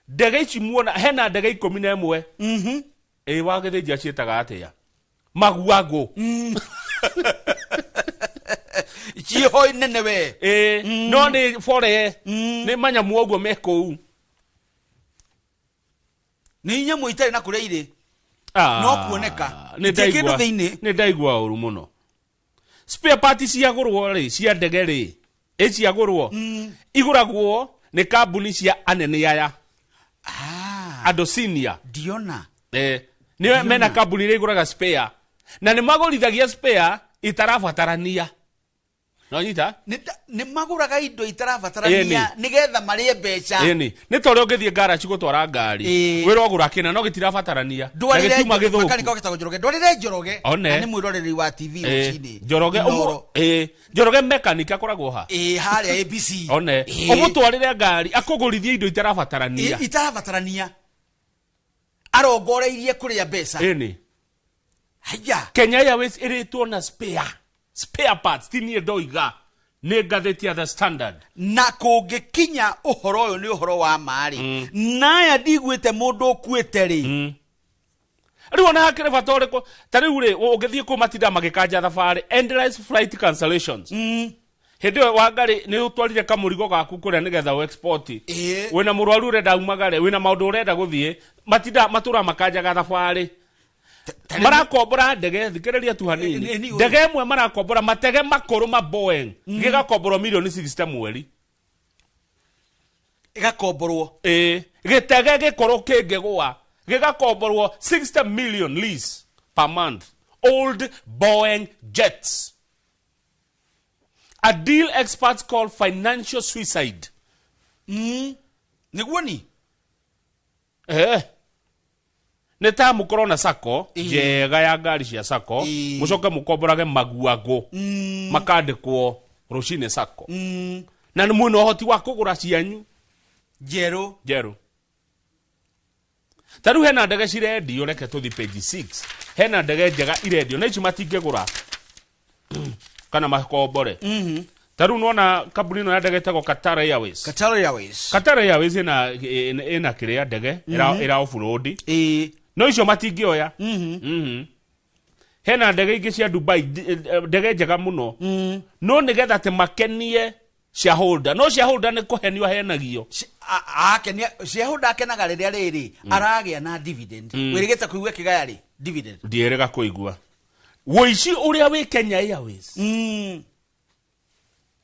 ndege ici muona hena ndege 11. Ĩ wagĩthĩnjia ciĩtaga atĩa? Maguagũ. Ciĩho nene we. Ĩ no nĩ bore, nĩ manyamu ũguo me kũu. Nĩ nyamũ itarĩ na kũrĩa irĩ. Ah, No kuoneka. nĩ Itirĩ kĩndũ ndaigua thĩinĩ. Nĩ ndaigua ũru mũno. Spare part ciagũrwo rĩ, cia ndege rĩ, ĩ ciagũrwo igũragwo nĩ kambuni cia anene aya, andũ senior. Ndiona. Nĩ mena kambuni iria igũraga spare na nĩ magũrithagia spare itarabatarania. No nyita? Nĩ magũraga indo itarabatarania nĩgetha marĩe mbeca. Ĩni nĩ ta ũrĩa ũngĩthiĩ ngaraci gũtwara ngari, wĩrwo gũra kĩna no gĩtirabatarania na Ndwarĩre gĩtiuma gĩthũku. makanika ũgĩtagwo Njoroge. Ndwarĩre Njoroge. One. Na nĩ mwĩroreri wa TV rũcinĩ. Njoroge Inooro. Njoroge mechanic akoragwo ha? Ĩ harĩa ABC. One. Ũmũtwarĩre ngari akũgũrithie indo itarabatarania. Itarabatarania. Arongoreirie kũrĩa mbeca. Ĩni. Haya. Kenya Airways ĩrĩtwo na spare parts, ti niĩ ndoiga, nĩ ngathĩti ya The Standard. Na kũngĩkinya ũhoro ũyũ nĩ ũhoro wa ma rĩ, naya ndiguĩte mũndũ ũkuĩte rĩ. Rĩu ona hakĩrĩ bata ũrĩkũ? Ta rĩu rĩ, ũngĩthiĩ kũu matinda magĩkanja thabarĩ, endless flight cancellations. Hĩndĩ ĩyo Wangari nĩ ũtwarire kamũrigo gaku kũrĩa nĩgetha ũ export, wĩna mũrwaru ũrenda umagare, wĩna maũndũ ũrenda gũthiĩ, matinda matũra makanjaga thabarĩ. Marakombora ndege, thikĩrĩria tu hanini, ndege ĩmwe marakombora matege makũrũ ma Boeing, gĩgakomborwo milioni 60 mweri. Ĩgakomborwo. Ĩ gĩtege gĩkũrũ kĩngĩgũa gĩgakomborwo 60 million lease per month. Old Boeing jets, a deal experts call financial suicide. Nĩguo ni Nĩ ta mũkorwo na sacco njega ya ngari cia sacco, mũcoke mũkomborage maguagũ makandĩkwo rũcinĩ sacco, na nĩ mwĩna ũhoti wa kũgũra cianyu njerũ. Njerũ. Ta rĩu hena ndege cirendio, reke tũthi page 6. Hena ndege njega irendio na ici matingĩgũra kana makombore. Ta rĩu nĩwona kambuni ĩno ya ndege ĩtagwo Qatar Airways. Qatar Airways. Qatar Airways ĩna kĩrĩa ndege ĩra off-road. No icio matingĩoya. Hena ndege ingĩ cia Dubai, ndege njega mũno, no nĩgetha atĩ makenie shareholder, no shareholder nĩ kũhenio ahenagio. Akenia shareholder akenaga rĩrĩa rĩrĩ aragĩa na dividend. Wĩrĩgĩte kũigua kĩgaya rĩ dividend? Ndierĩga kũigua wũici ũrĩa wĩ Kenya Airways.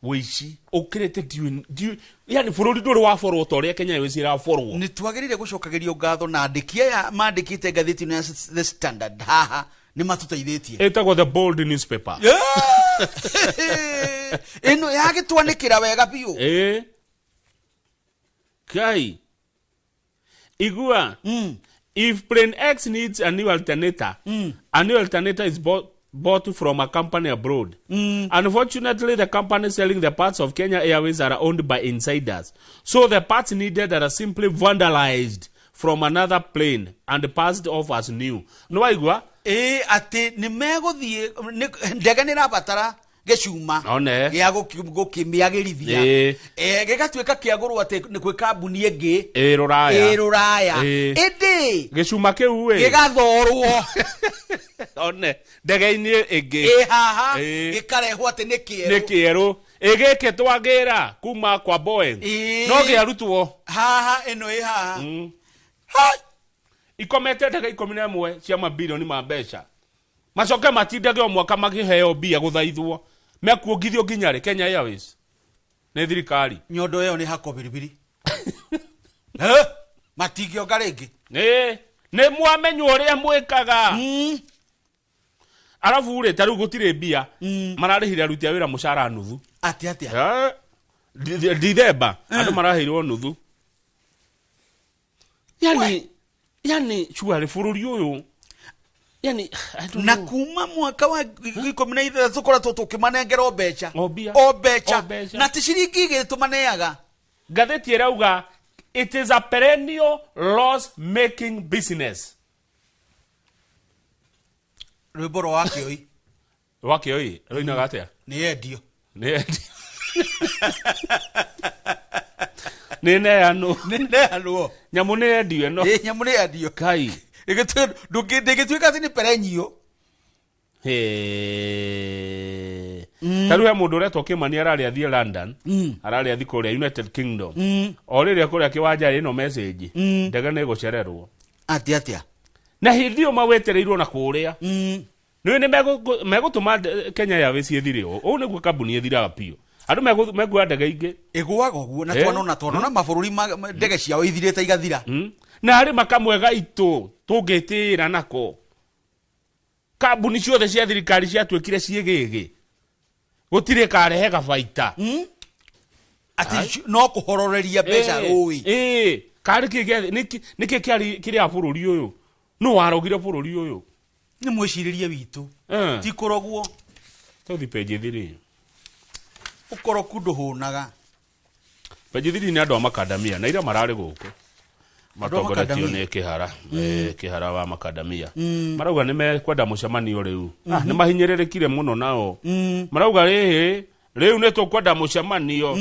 Wũici ũkĩrĩte yani bũrũri ndũrĩ waborwo ta ũrĩa Kenya Airways ĩraborwo. Nĩ twagĩrĩire gũcokagĩrio ngatho na andĩki aya mandĩkĩte ngathĩti ĩno ya The Standard haha nĩ matũteithĩtie. Ĩtagwo The Bold newspaper. Ĩno yagĩtwanĩkĩra wega biũ. Kai igua. If plane X needs a new alternator, a new alternator is bought from a company abroad. Unfortunately, the company selling the parts of Kenya Airways are owned by insiders. So the parts needed are simply vandalized from another plane and passed off as new. No waigua? Atĩ nĩ megũthiĩ ndege nĩ ĩrabatara gĩcuma gĩa gũkĩmĩagĩrithia, gĩgatuĩka kĩagũrwo atĩ nĩ kwĩ kambuni ĩngĩ ĩ rũraya. Ĩ rũraya, ĩndĩ gĩcuma kĩu ĩ gĩgathorwo one ndege-inĩ ĩngĩ ĩ haha, gĩkarehwo atĩ nĩ kĩerũ. Nĩ kĩerũ. Ĩ gĩkĩ twagĩra kuma kwa Boeing no gĩarutwo haha, ĩno ĩ haha. Ikomete ndege 11 cia mabilioni ma mbeca, macoke matindage o mwaka makĩheo mbia gũthaithwo mekuongithio nginya rĩ Kenya Airways nĩ thirikari. Nyondo ĩyo nĩ hako biribiri. Matingĩonga rĩngĩ. Nĩ mwamenya ũrĩa mwĩkaga. Arabu rĩ, ta rĩu gũtirĩ mbia mararĩhire aruti a wĩra mũcara nuthu. Atĩ atĩa? Dithemba andũ maraheirwo nuthu. Yani surely bũrũri ũyũ, yani I don't Na know. kuma mwaka wa 16 tũkoretwo tũkĩmanengera o mbeca. O mbia. O mbeca. O mbeca. Na ti ciringi igĩrĩ tũmaneaga. Ngathĩti ĩrauga it is a perennial loss making business. Rwĩmbo rwa Wakĩoi. Wakĩoi rũinaga atĩa? Nĩ endio. Nĩ neanwo. Nĩ neanwo. Nyamũ nĩ endio ĩno. Ĩ, nyamũ nĩ endio. Kai. Ndĩgĩtuĩka atĩ nĩ perennial. Ta rĩu he mũndũ ũretwo Kĩmani ararĩ athiĩ London, ararĩ athiĩ kũrĩa United Kingdom. O rĩrĩa kũrĩa kĩwanja ĩno message, ndege nĩ ĩgũcererwo. Atĩ atĩa? Na hĩndĩ ĩyo mawetereirwo na kũrĩa. Nĩ nĩ megũtũma Kenya Airways ĩthire ũũ. Ũũ nĩguo kambuni ĩthiraga biũ. Andũ mekuoya ndege ingĩ. Ĩgũaga ũguo, na twanona mabũrũri ndege ciao ithirĩte igathira. Na arĩ makamwe gaitũ tũngĩtĩĩra nako. Kambuni ciothe cia thirikari ciatuĩkire ciĩgĩgĩ. Gũtirĩ karehe gabaita. Atĩ no kũhororeria mbeca rũĩ. Karĩ kĩ nĩkĩ kĩarĩ kĩrĩa bũrũri ũyũ? Nũ warogire bũrũri ũyũ? Nĩ mwĩcirĩrie witũ. Ti kũrogwo. Tũthi page 3. Ũkoroku ndũhũnaga. Page 3 nĩ andũ a makadamia na ira mararĩ gũkũ. Matongoretio nĩ Kĩhara, Kĩhara wa makadamia. Marauga nĩ mekwenda mũcemanio rĩu. Nĩ mahinyĩrĩrĩkire mũno nao. Marauga rĩhĩ rĩu nĩ tũkwenda mũcemanio.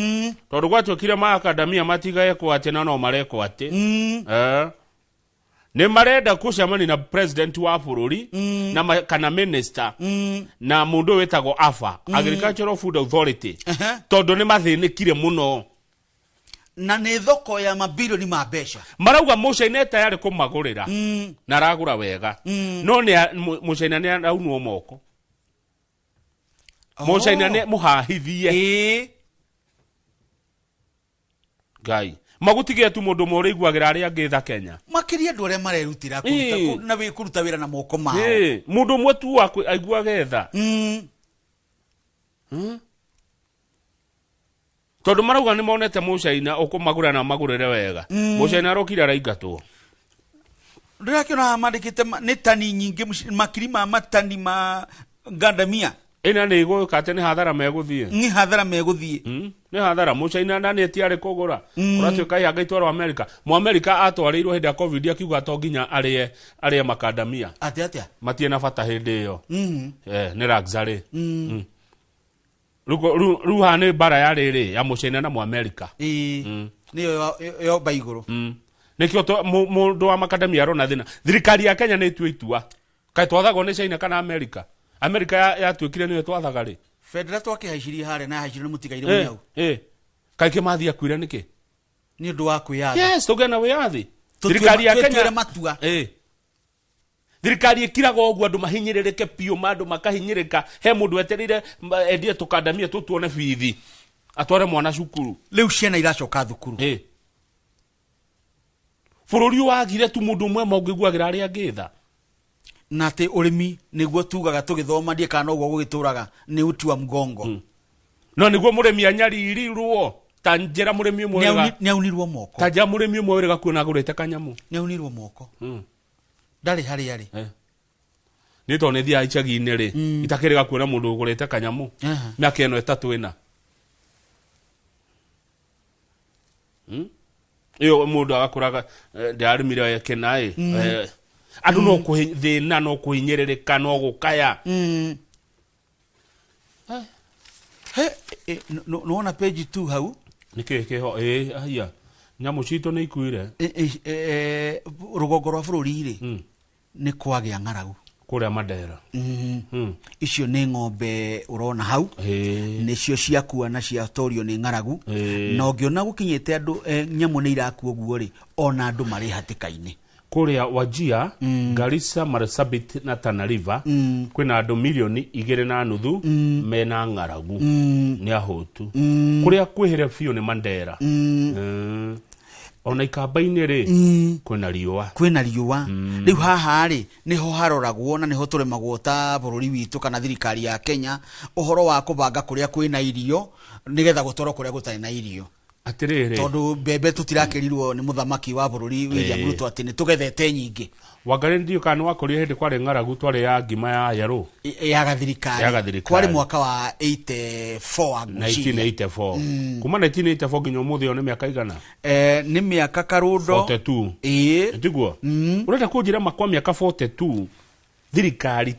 Tondũ gwatuĩkire makadamia matigekwo atĩ na no marekwo atĩ. Nĩ marenda kũcemania na president wa bũrũri na kana minister na mũndũ wĩtagwo AFA, Agricultural Food Authority. Tondũ nĩ mathĩnĩkire mũno. Na nĩ thoko ya mabilioni ma mbeca. Marauga Mũcaina tayari kũmagũrĩra. Na aragũra wega. No nĩ Mũcaina nĩ araunwo moko. Mũcaina nĩ mũhahithie. Ngai. Magutige tu mũndũ ũmwe ũrĩiguagĩra arĩa angĩ tha Kenya. Makĩria andũ arĩa marerutĩra na kũruta wĩra na moko mao. Mũndũ ũmwe tu aiguage tha. Tondũ marauga nĩ monete Mũcaina ũkũmagũra na magũrĩre wega. Mũcaina arokire araingatwo. Ndĩrakĩona mandĩkĩte nĩ tani nyingĩ, makiri ma matani ma ngandamia. Ĩna nĩ igũka atĩ nĩ hathara megũthiĩ. Nĩ hathara megũthiĩ. Nĩ hathara Mũcaina na nĩ etiarĩ kũgũra. Ũratuĩka ihanga itwarwo Amerika. Mũamerika atwarĩirwo hĩndĩ ya COVID akiuga to nginya arĩe makandamia. Atĩ atĩa? Matirĩ na bata hĩndĩ ĩyo. Nĩ luxury. Rĩu haha nĩ mbara ya rĩrĩ ya Mũcaina na Mũamerika. Nĩyo yomba igũrũ. Nĩkĩo mũndũ wa makadamia arona thĩna. Thirikari ya Kenya nĩ ĩtue itua. Kaĩ twathagwo nĩ China kana Amerika? Amerika yatuĩkire nĩyo twathaga rĩ. Bendera twakĩhaicirie harĩa na yahaicirio nĩ mũtigaire mũnyau. Kaĩ Kĩmathi akuire nĩkĩ? Nĩ ũndũ wa kwĩyatha. Yes, tũgĩe na wĩyathi. Thirikari ya Kenya matua. Thirikari ĩkiraga ũguo andũ mahinyĩrĩrĩke biũ, andũ makahinyĩrĩka. He mũndũ wetereire endie tũkandamia tũtuone bithi. Atware mwana cukuru. Rĩu ciana iracoka thukuru. Bũrũri wagire tu mũndũ ũmwe maũngĩiguagĩra arĩa angĩ tha. Na atĩ ũrĩmi nĩguo tugaga tũgĩthoma ndiĩ kana noguo gũgĩtũraga nĩ uti wa mgongo. No nĩguo mũrĩmi anyaririrwo ta njĩra mũrĩmi ũmwe nĩ aunirwo moko. Ta njĩra mũrĩmi ũmwe wĩrĩga kuona agũrĩte kanyamũ. Nĩ aunirwo moko. Ndarĩ harĩa arĩ. Nĩ tondũ nĩ thiaga icagi-inĩ rĩ, itakĩrĩga kuona mũndũ ũgũrĩte kanyamũ. Mĩaka ĩno ĩtatũ ĩna. Ĩyo mũndũ agakũraga ndarĩmire kĩna ĩ. Andũ no thĩna no kũhinyĩrĩrĩka no gũkaya. Nĩwona page 2 hau? Nĩkĩ kĩho? Haiya. Nyamũ citũ nĩ ikuire. Rũgongo rwa bũrũri rĩ, nĩ kwagĩa ng'aragu. Kũrĩa Mandera. Icio nĩ ng'ombe ũrona hau. Nĩcio ciakua na ciatorio nĩ ng'aragu. Na ũngĩona gũkinyĩte andũ nyamũ nĩ irakua ũguo rĩ, ona andũ marĩ hatĩka-inĩ. Kũrĩa Wajir, Garissa, Marsabit na Tana River, kwĩna andũ milioni 2.5 mena ng'aragu. Nĩ ahũtu. Kũrĩa kwĩhĩre biũ nĩ Mandera. Ona ikamba-inĩ rĩ, kwĩna riũa. Kwĩna riũa. Rĩu haha rĩ, nĩho haroragwo na nĩho tũremagwo ta bũrũri witũ kana thirikari ya Kenya, ũhoro wa kũbanga kũrĩa kwĩna irio nĩgetha gũtwarwo kũrĩa gũtarĩ na irio. Atĩrĩrĩ, tondũ mbembe tũtirakĩrirwo nĩ mũthamaki wa bũrũri William Ruto atĩ nĩ tũgethete nyingĩ. Wangarĩ, ndiũ kana nĩ wakorire hĩndĩ kwarĩ ng'aragu, twarĩ ya ngima ya yerũ. Ya gathirikari. Ya gathirikari. Kwarĩ mwaka wa 84 ngwĩciria. 1984, kuma 1984 nginya ũmũthĩ ũyũ nĩ mĩaka igana? Nĩ mĩaka karũndo. 42. Ĩĩ. Tiguo ũrenda kũnjĩra makwa mĩaka 42 thirikari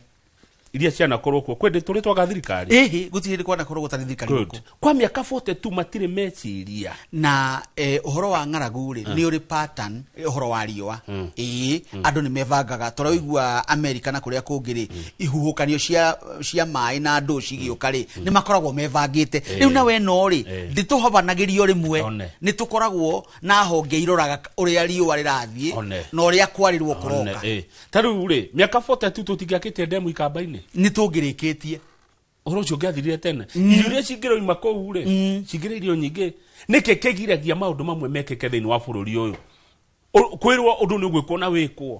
iria cianakorwo kuo kwĩ tũrĩ twaga thirikari? Ĩhĩ, gũtirĩ hĩndĩ kwanakorwo gũtarĩ thirikari Good. gũkũ. Kwa mĩaka 42 matirĩ meciria. Na ũhoro wa ng'aragu rĩ, nĩ ũrĩ pattern, ũhoro wa riũa. Ĩĩ, andũ nĩ mebangaga. Tũraigua Amerika na kũrĩa kũngĩ rĩ, ihuhũkanio cia maĩ na ndũ cigĩũka rĩ, nĩ makoragwo mebangĩte. Rĩu nawe no rĩ, ndĩtũhobanagĩrio rĩmwe. One. Nĩ tũkoragwo na honge iroraga ũrĩa riũa rĩrathiĩ One. na ũrĩa kwarĩrwo kũroka. Ta rĩu rĩ, mĩaka 42 tũtingĩakĩte ndemu ikamba-inĩ? Nĩ tũngĩrĩkĩtie. Ũhoro ũcio ũngĩathirire tene. Irio iria cingĩroima kũu rĩ, cingĩrĩ irio nyingĩ. Nĩkĩ kĩgiragia maũndũ mamwe mekĩke thĩinĩ wa bũrũri ũyũ? Kwĩrwo ũndũ nĩ ũgwĩkwo na wĩkwo.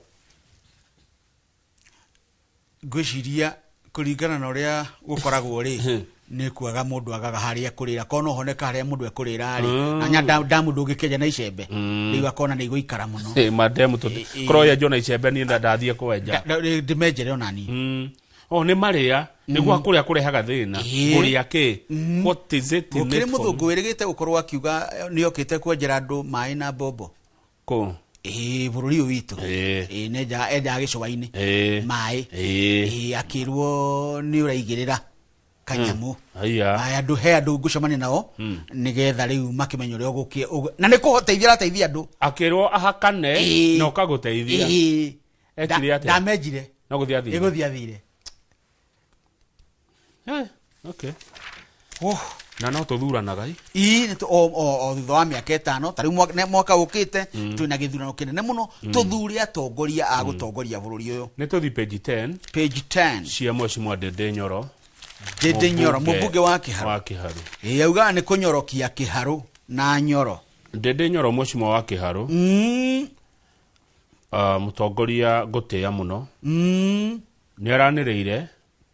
Ngwĩciria kũringana na ũrĩa gũkoragwo rĩ, nĩ kuaga mũndũ agaga harĩa ekũrĩra, korwo no honeka harĩa mũndũ ekũrĩra rĩ, na nya ndamu ndũngĩkĩenja na icembe rĩu, akona nĩ igũikara mũno. Mandemu korwo yenjwo na icembe, niĩ ndathiĩ kwenja. Ndĩmenjere onani. O nĩ marĩa nĩguo kũrĩa kũrehaga thĩna. Kũrĩa kĩ, what is it in Gũkĩrĩ it for me? mũthũngũ wĩrĩgĩte gũkorwo akiuga nĩ okĩte kwenjera andũ maĩ na mbombo. Kũ? Ĩĩ, bũrũri ũyũ witũ. Ĩĩ, nĩ enjaga gĩcũa-inĩ maĩ. Ĩĩ, akĩrwo nĩ ũraigĩrĩra kanyamũ. Aya. Aya, andũ, he andũ ngũcemania nao nĩgetha rĩu makĩmenye ũrĩa na nĩ kũhoteithia arateithia andũ. Akĩrwo ahakane na ũkagũteithia. Ekire atĩa? Ndamenjire. No gũthiĩ athire. Ĩgũthiĩ athire. Okay. Oh. Na no tũthuranaga ĩ. Ii, nĩ o thutha wa mĩaka 5, ta rĩu mwaka ũkĩte twĩna gĩthurano kĩnene mũno, tũthure atongoria a gũtongoria bũrũri ũyũ. Nĩ tũthi page 10. Page 10 cia Mheshimiwa Ndindi Nyoro. Ndindi Nyoro, mũmbunge wa Kĩharũ. Wa Kĩharũ. Ĩĩ, augaga nĩ kũnyorokia Kĩharũ na Nyoro. Ndindi Nyoro, Mheshimiwa wa Kĩharũ, mũtongoria ngũtĩĩa mũno, nĩ aranĩrĩire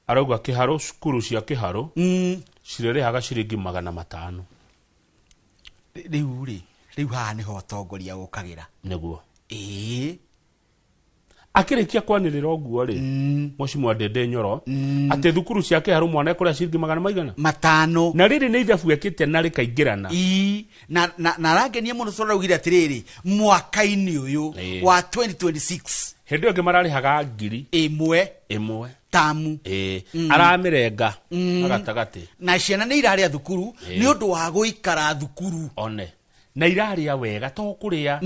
arauga Kĩharũ, cukuru cia Kĩharũ cirĩrĩhaga ciringi 500. Rĩu rĩ, rĩu haha nĩho atongoria gũkagĩra. Nĩguo. Ĩĩ. Akĩrĩkia kwanĩrĩra ũguo rĩ, Mheshimiwa Ndindi Nyoro, atĩ thukuru cia Kĩharũ mwana ekũrĩa ciringi magana maigana? Matano. Na rĩrĩ nĩ ithabu ekĩte na rĩkaingĩrana. Ii, na arangenia mũno tondũ araugire atĩrĩrĩ, mwaka-inĩ ũyũ wa 2026. Hĩndĩ ĩyo ĩngĩ mararĩhaga ngiri 1 1 tamu. Ĩĩ, aramĩrenga na gatagatĩ. Na ciana nĩ irarĩa thukuru nĩ ũndũ wa gũikara thukuru. One na irarĩa wega, to kũrĩa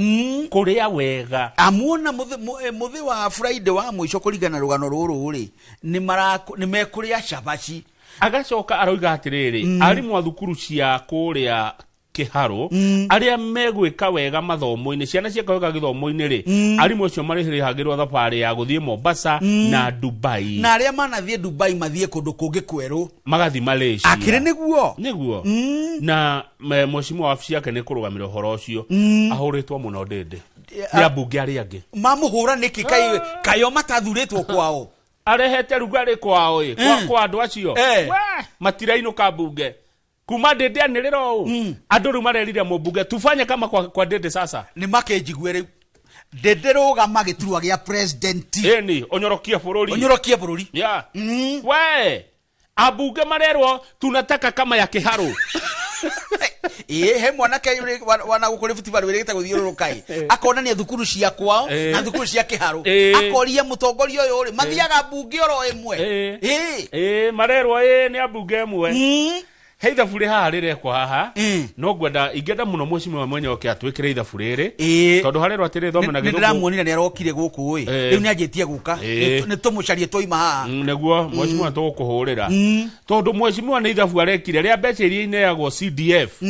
kũrĩa wega. Amuona mũthĩ wa Friday wa mũico kũringana na rũgano rũrũ rĩ, nĩ mekũrĩa cabaci. Agacoka aroiga atĩrĩrĩ, arimũ a thukuru cia kũrĩa Kĩharũ arĩa megwĩka wega mathomo-inĩ, ciana cieka wega gĩthomo-inĩ rĩ, arimũ acio marĩhagĩrwo thabarĩ ya gũthiĩ Mombasa na Dubai. Na arĩa manathiĩ Dubai mathiĩ kũndũ kũngĩ kwerũ. Magathiĩ Malaysia. Akĩrĩ nĩguo. Nĩguo. Na mheshimiwa wabici yake nĩ kũrũgamĩra ũhoro ũcio. Ahũrĩtwo mũno Ndĩndĩ nĩ ambunge arĩa angĩ. Mamũhũra nĩkĩ? Kayo matathurĩtwo kwao? Arehete rugarĩ kwao ĩ, kwa andũ acio. We, matirainũka mbunge kuma Ndĩndĩ anĩrĩra ũũ. Andũ rĩu marerire mũmbunge tufanye kama kwa Ndĩndĩ sasa. Nĩ makĩnjigue rĩu, Ndĩndĩ, rũgama gĩturwa gĩa president. Ĩni, ũnyorokie bũrũri. Ũnyorokie bũrũri. Yeah. We, ambunge marerwo tunataka kama ya Kĩharũ. Ĩĩ, he mwanake wana gũkũ Rift Valley wĩrĩgĩte gũthiũrũrũka ĩ, akonania thukuru cia kwao na thukuru cia Kĩharũ. Akoria mũtongoria ũyũ rĩ, mathiaga mbunge oro ĩmwe? Ĩĩ. Ĩĩ, marerwo ĩĩ, nĩ ambunge ĩmwe. He ithabu rĩ haha rĩrekwo haha, no ngwenda, ingĩenda mũno mheshimiwa mwenye oke atwĩkĩre ithabu rĩrĩ, tondũ harerwo atĩrĩ, thome na Nĩ gĩthũngũ. ndĩramuonire nĩ arokire gũkũ ĩ. Rĩu nĩ anjĩtie gũka. Nĩ tũmũcarie twaima haha. Nĩguo mheshimiwa tũgũkũhũrĩra, tondũ mheshimiwa nĩ ithabu arekire rĩa mbeca iria ineagwo CDF.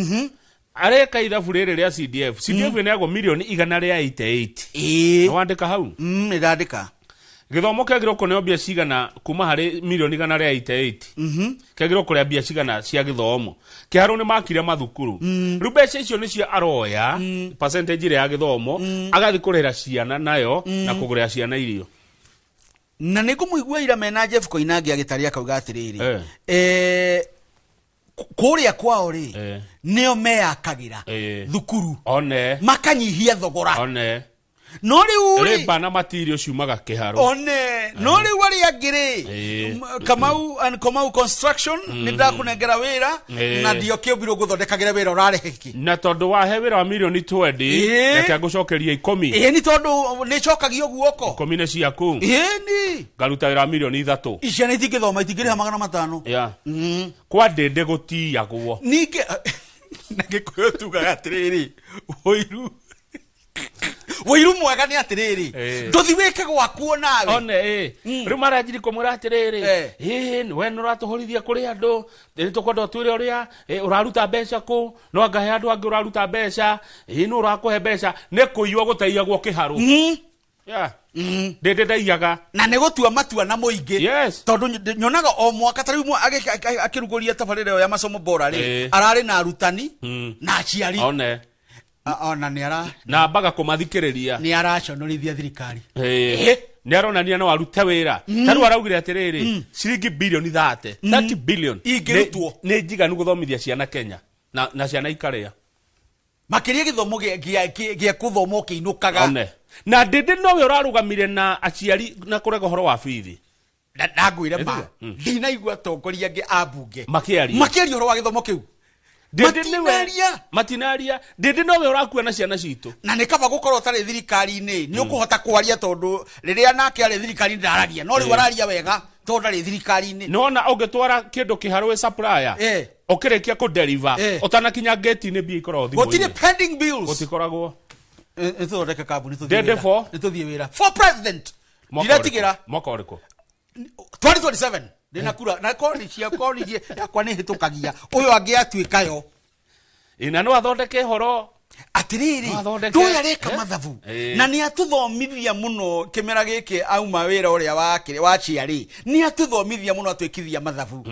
Areka ithabu rĩrĩ rĩa CDF. CDF ĩneagwo mirioni 188. Nĩ wandĩka hau? Nĩ ndandĩka. Gĩthomo kĩagĩrĩirwo kũneo mbia cigana kuma harĩ milioni 188? Kĩagĩrĩirwo kũrĩa mbia cigana cia gĩthomo? Kĩharũ nĩ makire mathukuru. Rĩu mbeca icio nĩcio aroya, percentage ĩrĩa ya gĩthomo, agathiĩ kũrĩhĩra ciana nayo na kũgũrĩra ciana irio. Na nä ngå må igua ira mena Jeff Koinange agĩtaria akauga atĩrĩrĩ, kũrĩa kwao rĩ, nĩo meyakagĩra thukuru, one makanyihia thogora. One. No rĩu rĩ, rĩmba na matirio ciumaga kĩharo. One, no rĩu arĩa angĩ rĩ, Kamau and Kamau Construction, nĩ ndakũnengera wĩra na ndiokĩũmbirwo ngũthondekagĩre wĩra ũrarehe kĩ. Na tondũ wahe wĩra wa milioni 20, reke ngũcokerie 10. Ĩĩ, nĩ tondũ nĩ cokagio guoko. 10 nĩ ciaku. Ĩĩ, ni Ngaruta wĩra wa milioni 3. Ciana itingĩthoma itingĩrĩha 500. Yeah. Kwa ndĩndĩ gũtiyagwo. Ningĩ na Gĩkũyũ tugaga atĩrĩrĩ, ũiru ũiru mwega nĩ atĩrĩrĩ, ndũthi wĩke gwakuo nawe. One, ĩ rĩu maranjiri kũmwĩra atĩrĩrĩ, ĩ we nĩ ũratũhũrithia kũrĩ andũ, nĩ tũkwenda ũtwĩre ũrĩa ũraruta mbeca kũ, no angahe andũ angĩ ũraruta mbeca, ĩ nũ ũrakũhe mbeca? Nĩ kũiywo gũtaiyagwo kĩharũ. Yeah. Ndĩndĩ ndaiyaga. Na nĩ gũtua matua na mũingĩ. Yes. Tondũ nyonaga o mwaka ta rĩu akĩrugũria tabarĩra ĩyo ya masomo bora rĩ, ararĩ na arutani na aciari. One. Ona nĩ ara Na ambaga kũmathikĩrĩria. Nĩ araconorithia thirikari. Nĩ aronania no arute wĩra. Ta rĩu araugire atĩrĩrĩ, ciringi bilioni 30, 30 billion Ingĩrutwo. Nĩ njiganu gũthomithia ciana Kenya na ciana ikarĩa. Makĩria gĩthomo gĩa kũthoma ũkĩinũkaga. One. Na ndĩndĩ nowe ũrarũgamire na aciari na kũrega ũhoro wa bithi. Na ndangwĩre ma, ndinaigua atongoria angĩ a mbunge makĩaria makĩaria ũhoro wa gĩthomo kĩu. Ndĩndĩ nĩwe Matinaria. Matinaria. Ndĩndĩ nowe ũrakua na ciana citũ. Na nĩ kaba gũkorwo ũtarĩ thirikari-inĩ, nĩ ũkũhota kwaria, tondũ rĩrĩa nake arĩ thirikari-inĩ ndararia, no rĩu araria wega tondũ ndarĩ thirikari-inĩ. Nĩwona ũngĩtwara kĩndũ kĩharũ wĩ supplier, ũkĩrĩkia kũ-deliver, ũtanakinya gate-inĩ mbia ikoragwo thimũ-inĩ. Gũtirĩ pending bills. Gũtikoragwo. Nĩ tũthondeke kambuni, tũthiĩ Ndĩndĩ wĩra. for? Nĩ tũthiĩ wĩra for president. Mwaka Ndiratigĩra. ũrĩkũ? Mwaka ũrĩkũ? 2027 ndĩna kura na koni cia koni yakwa nĩ hĩtũkagia ũyũ angĩ atuĩka yo. Ĩ, na no athondeke horo. Atĩrĩrĩ, No athondeke. ndũĩ areka mathabu na nĩ atũthomithia mũno kĩmera gĩkĩ auma wĩra ũrĩa wa ciarĩ, nĩ atũthomithia mũno, atwĩkithia mathabu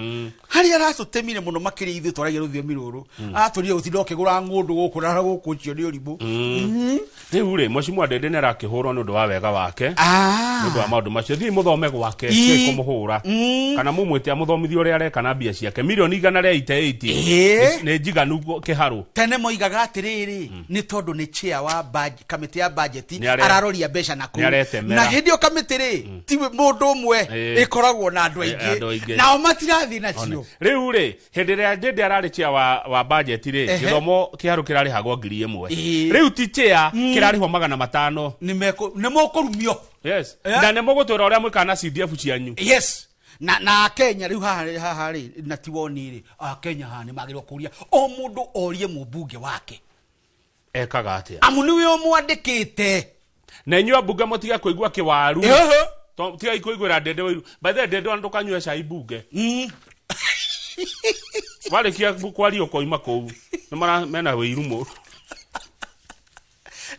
harĩa aratũtemire mũno makĩria ithuĩ twaragia rũthiomi rũrũ, atũrire gũtinda ũkĩgũra ng'ũndũ gũkũ na gũkũ, ũcio nĩ ũrimũ. Rĩu rĩ, mheshimiwa Ndĩndĩ nĩ arakĩhũrwo nĩ ũndũ wa wega wake, nĩ ũndũ wa maũndũ macio. Thiĩ mũthome gwake, tigai kũmũhũra kana mũmwĩte amũthomithie ũrĩa areka na mbia ciake milioni 188. Nĩ njiganu kĩharũ. Tene moigaga atĩrĩrĩ, nĩ tondũ nĩ chair wa kamĩtĩ ya budget, araroria mbeca na kũu. Nĩaretemera. Na hĩndĩ ĩyo kamĩtĩ rĩ, ti mũndũ ũmwe, ĩkoragwo na andũ Andũ aingĩ, aingĩ. nao matirathiĩ nacio. One. Rĩu rĩ, hĩndĩ ĩrĩa Ndĩndĩ ararĩ chair wa budget rĩ, gĩthomo kĩharũ kĩrarĩhagwo 1000. Rĩu ti chair, kĩrarĩhwo 500. Nĩ mũkũrumio. Yes. Na nĩ mũgũtwĩra ũrĩa mwĩkaga na CDF cianyu. Yes, na Kenya rĩu haha rĩ, na ti woni rĩ, Akenya haha nĩ magĩrĩirwo kũria o mũndũ orie mũmbunge wake ekaga atĩa, amu nĩwe ũmwandĩkĩte. Na inyuĩ ambunge mũtige kũigua kĩwaru. Tigai kũiguĩra Ndĩndĩ ũiru. By the way, Ndĩndĩ, ona ndũkanyue cai mbunge. Warĩkia kwaria ũkoima kũu. Nĩ mara mena wĩiru mũru.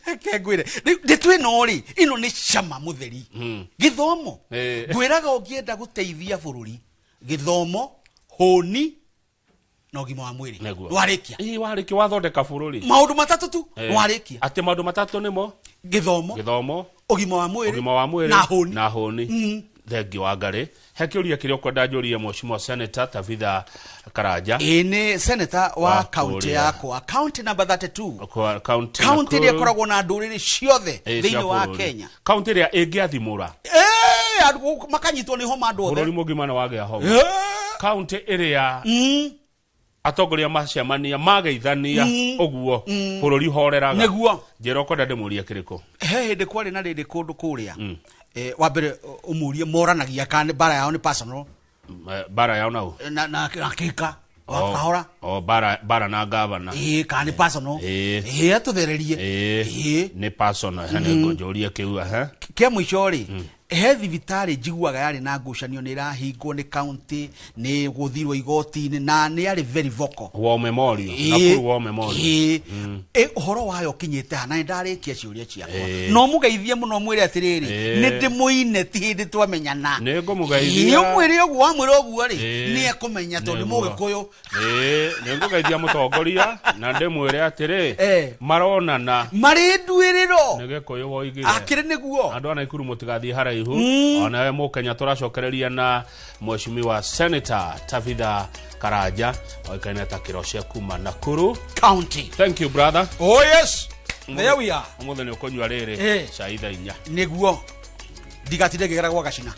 Reke ngwĩre, rĩu ndĩtũ ĩno rĩ, ĩno nĩ cama mũtheri. Gĩthomo, ngwĩraga ũngĩenda gũteithia bũrũri, gĩthomo, hũni na ũgima wa mwĩrĩ. Nĩguo. Warĩkia. Ĩ, warĩkia wathondeka bũrũri. Maũndũ matatũ tu. Warĩkia. Atĩ maũndũ matatũ nĩmo? Gĩthomo, gĩthomo, ũgima wa mwĩrĩ, ũgima wa mwĩrĩ na hũni. Na hũni. Thengi wa Ngarĩ. He kĩũria kĩrĩa ũkwenda njũrie Mheshimiwa Senator Tabitha Karanja? Ĩ, nĩ senator wa Wa kaunti kũrĩa. yakwa, county number 32, Kwa kaunti kaunti ĩrĩa Nakuru. ĩkoragwo na ndũrĩrĩ ciothe Cia thĩinĩ wa bũrũri. Kenya. Kaunti ĩrĩa ĩngĩathimũra Andũ gũkũ makanyitwo nĩ homa andũ othe. Bũrũri mũgima nĩ wagĩa homa. Kaunti ĩrĩa atongoria macemania mageithania ũguo bũrũri horeraga. Nĩguo. Njĩra ũkwenda ndĩmũrie kĩrĩkũ. He hĩndĩ kwarĩ na rĩrĩ kũndũ kũrĩa, wa mbere ũmũrie moranagia kana bara yao nĩ personal. Bara yao nau? Na kĩka wa kahora. O bara na gavana. Ĩ, kana nĩ personal. Ĩ, atũthererie. Nĩ personal. He nĩ ngũnjũrie kĩu, ehe. Kĩa mũico rĩ, He thibitarĩ njiguaga yarĩ na ngucanio, nĩ ĩrahingwo nĩ county, nĩ gũthirwo igoti-inĩ, na nĩ yarĩ very vocal. War Memorial. Nakuru War Memorial. Ĩĩ. Ĩ, ũhoro wayo ũkinyĩte ha? Na nĩ ndarĩkia ciũria ciakwa, no mũgeithie mũno, mwĩre atĩrĩrĩ, nĩ ndĩmũine, ti hĩndĩ twamenyana. Nĩ ngũmũgeithia. Ĩĩ, ũmwĩre ũguo, wamwĩra ũguo rĩ, nĩ ekũmenya tondũ nĩ Nĩguo. mũgĩkũyũ. Ĩĩ, nĩ ngũgeithia mũtongoria na ndĩmwĩre atĩrĩ, maronana marĩ nduĩrĩro. Nĩ gĩkũyũ woigire. Akĩrĩ nĩguo. Andũ a Naikuru mũtigathiĩ haraihu. Onawe mũkenya tũracokereria na mheshimiwa Senator Tabitha Karanja, oĩkaine ta Kĩrocia kuma Nakuru County. Thank you, brother. Oh yes, there we are. Ũmũthĩ nĩ ũkũnyua rĩrĩ cai thaa 4. Nĩguo ndigatinde ngĩgera gwa gacina.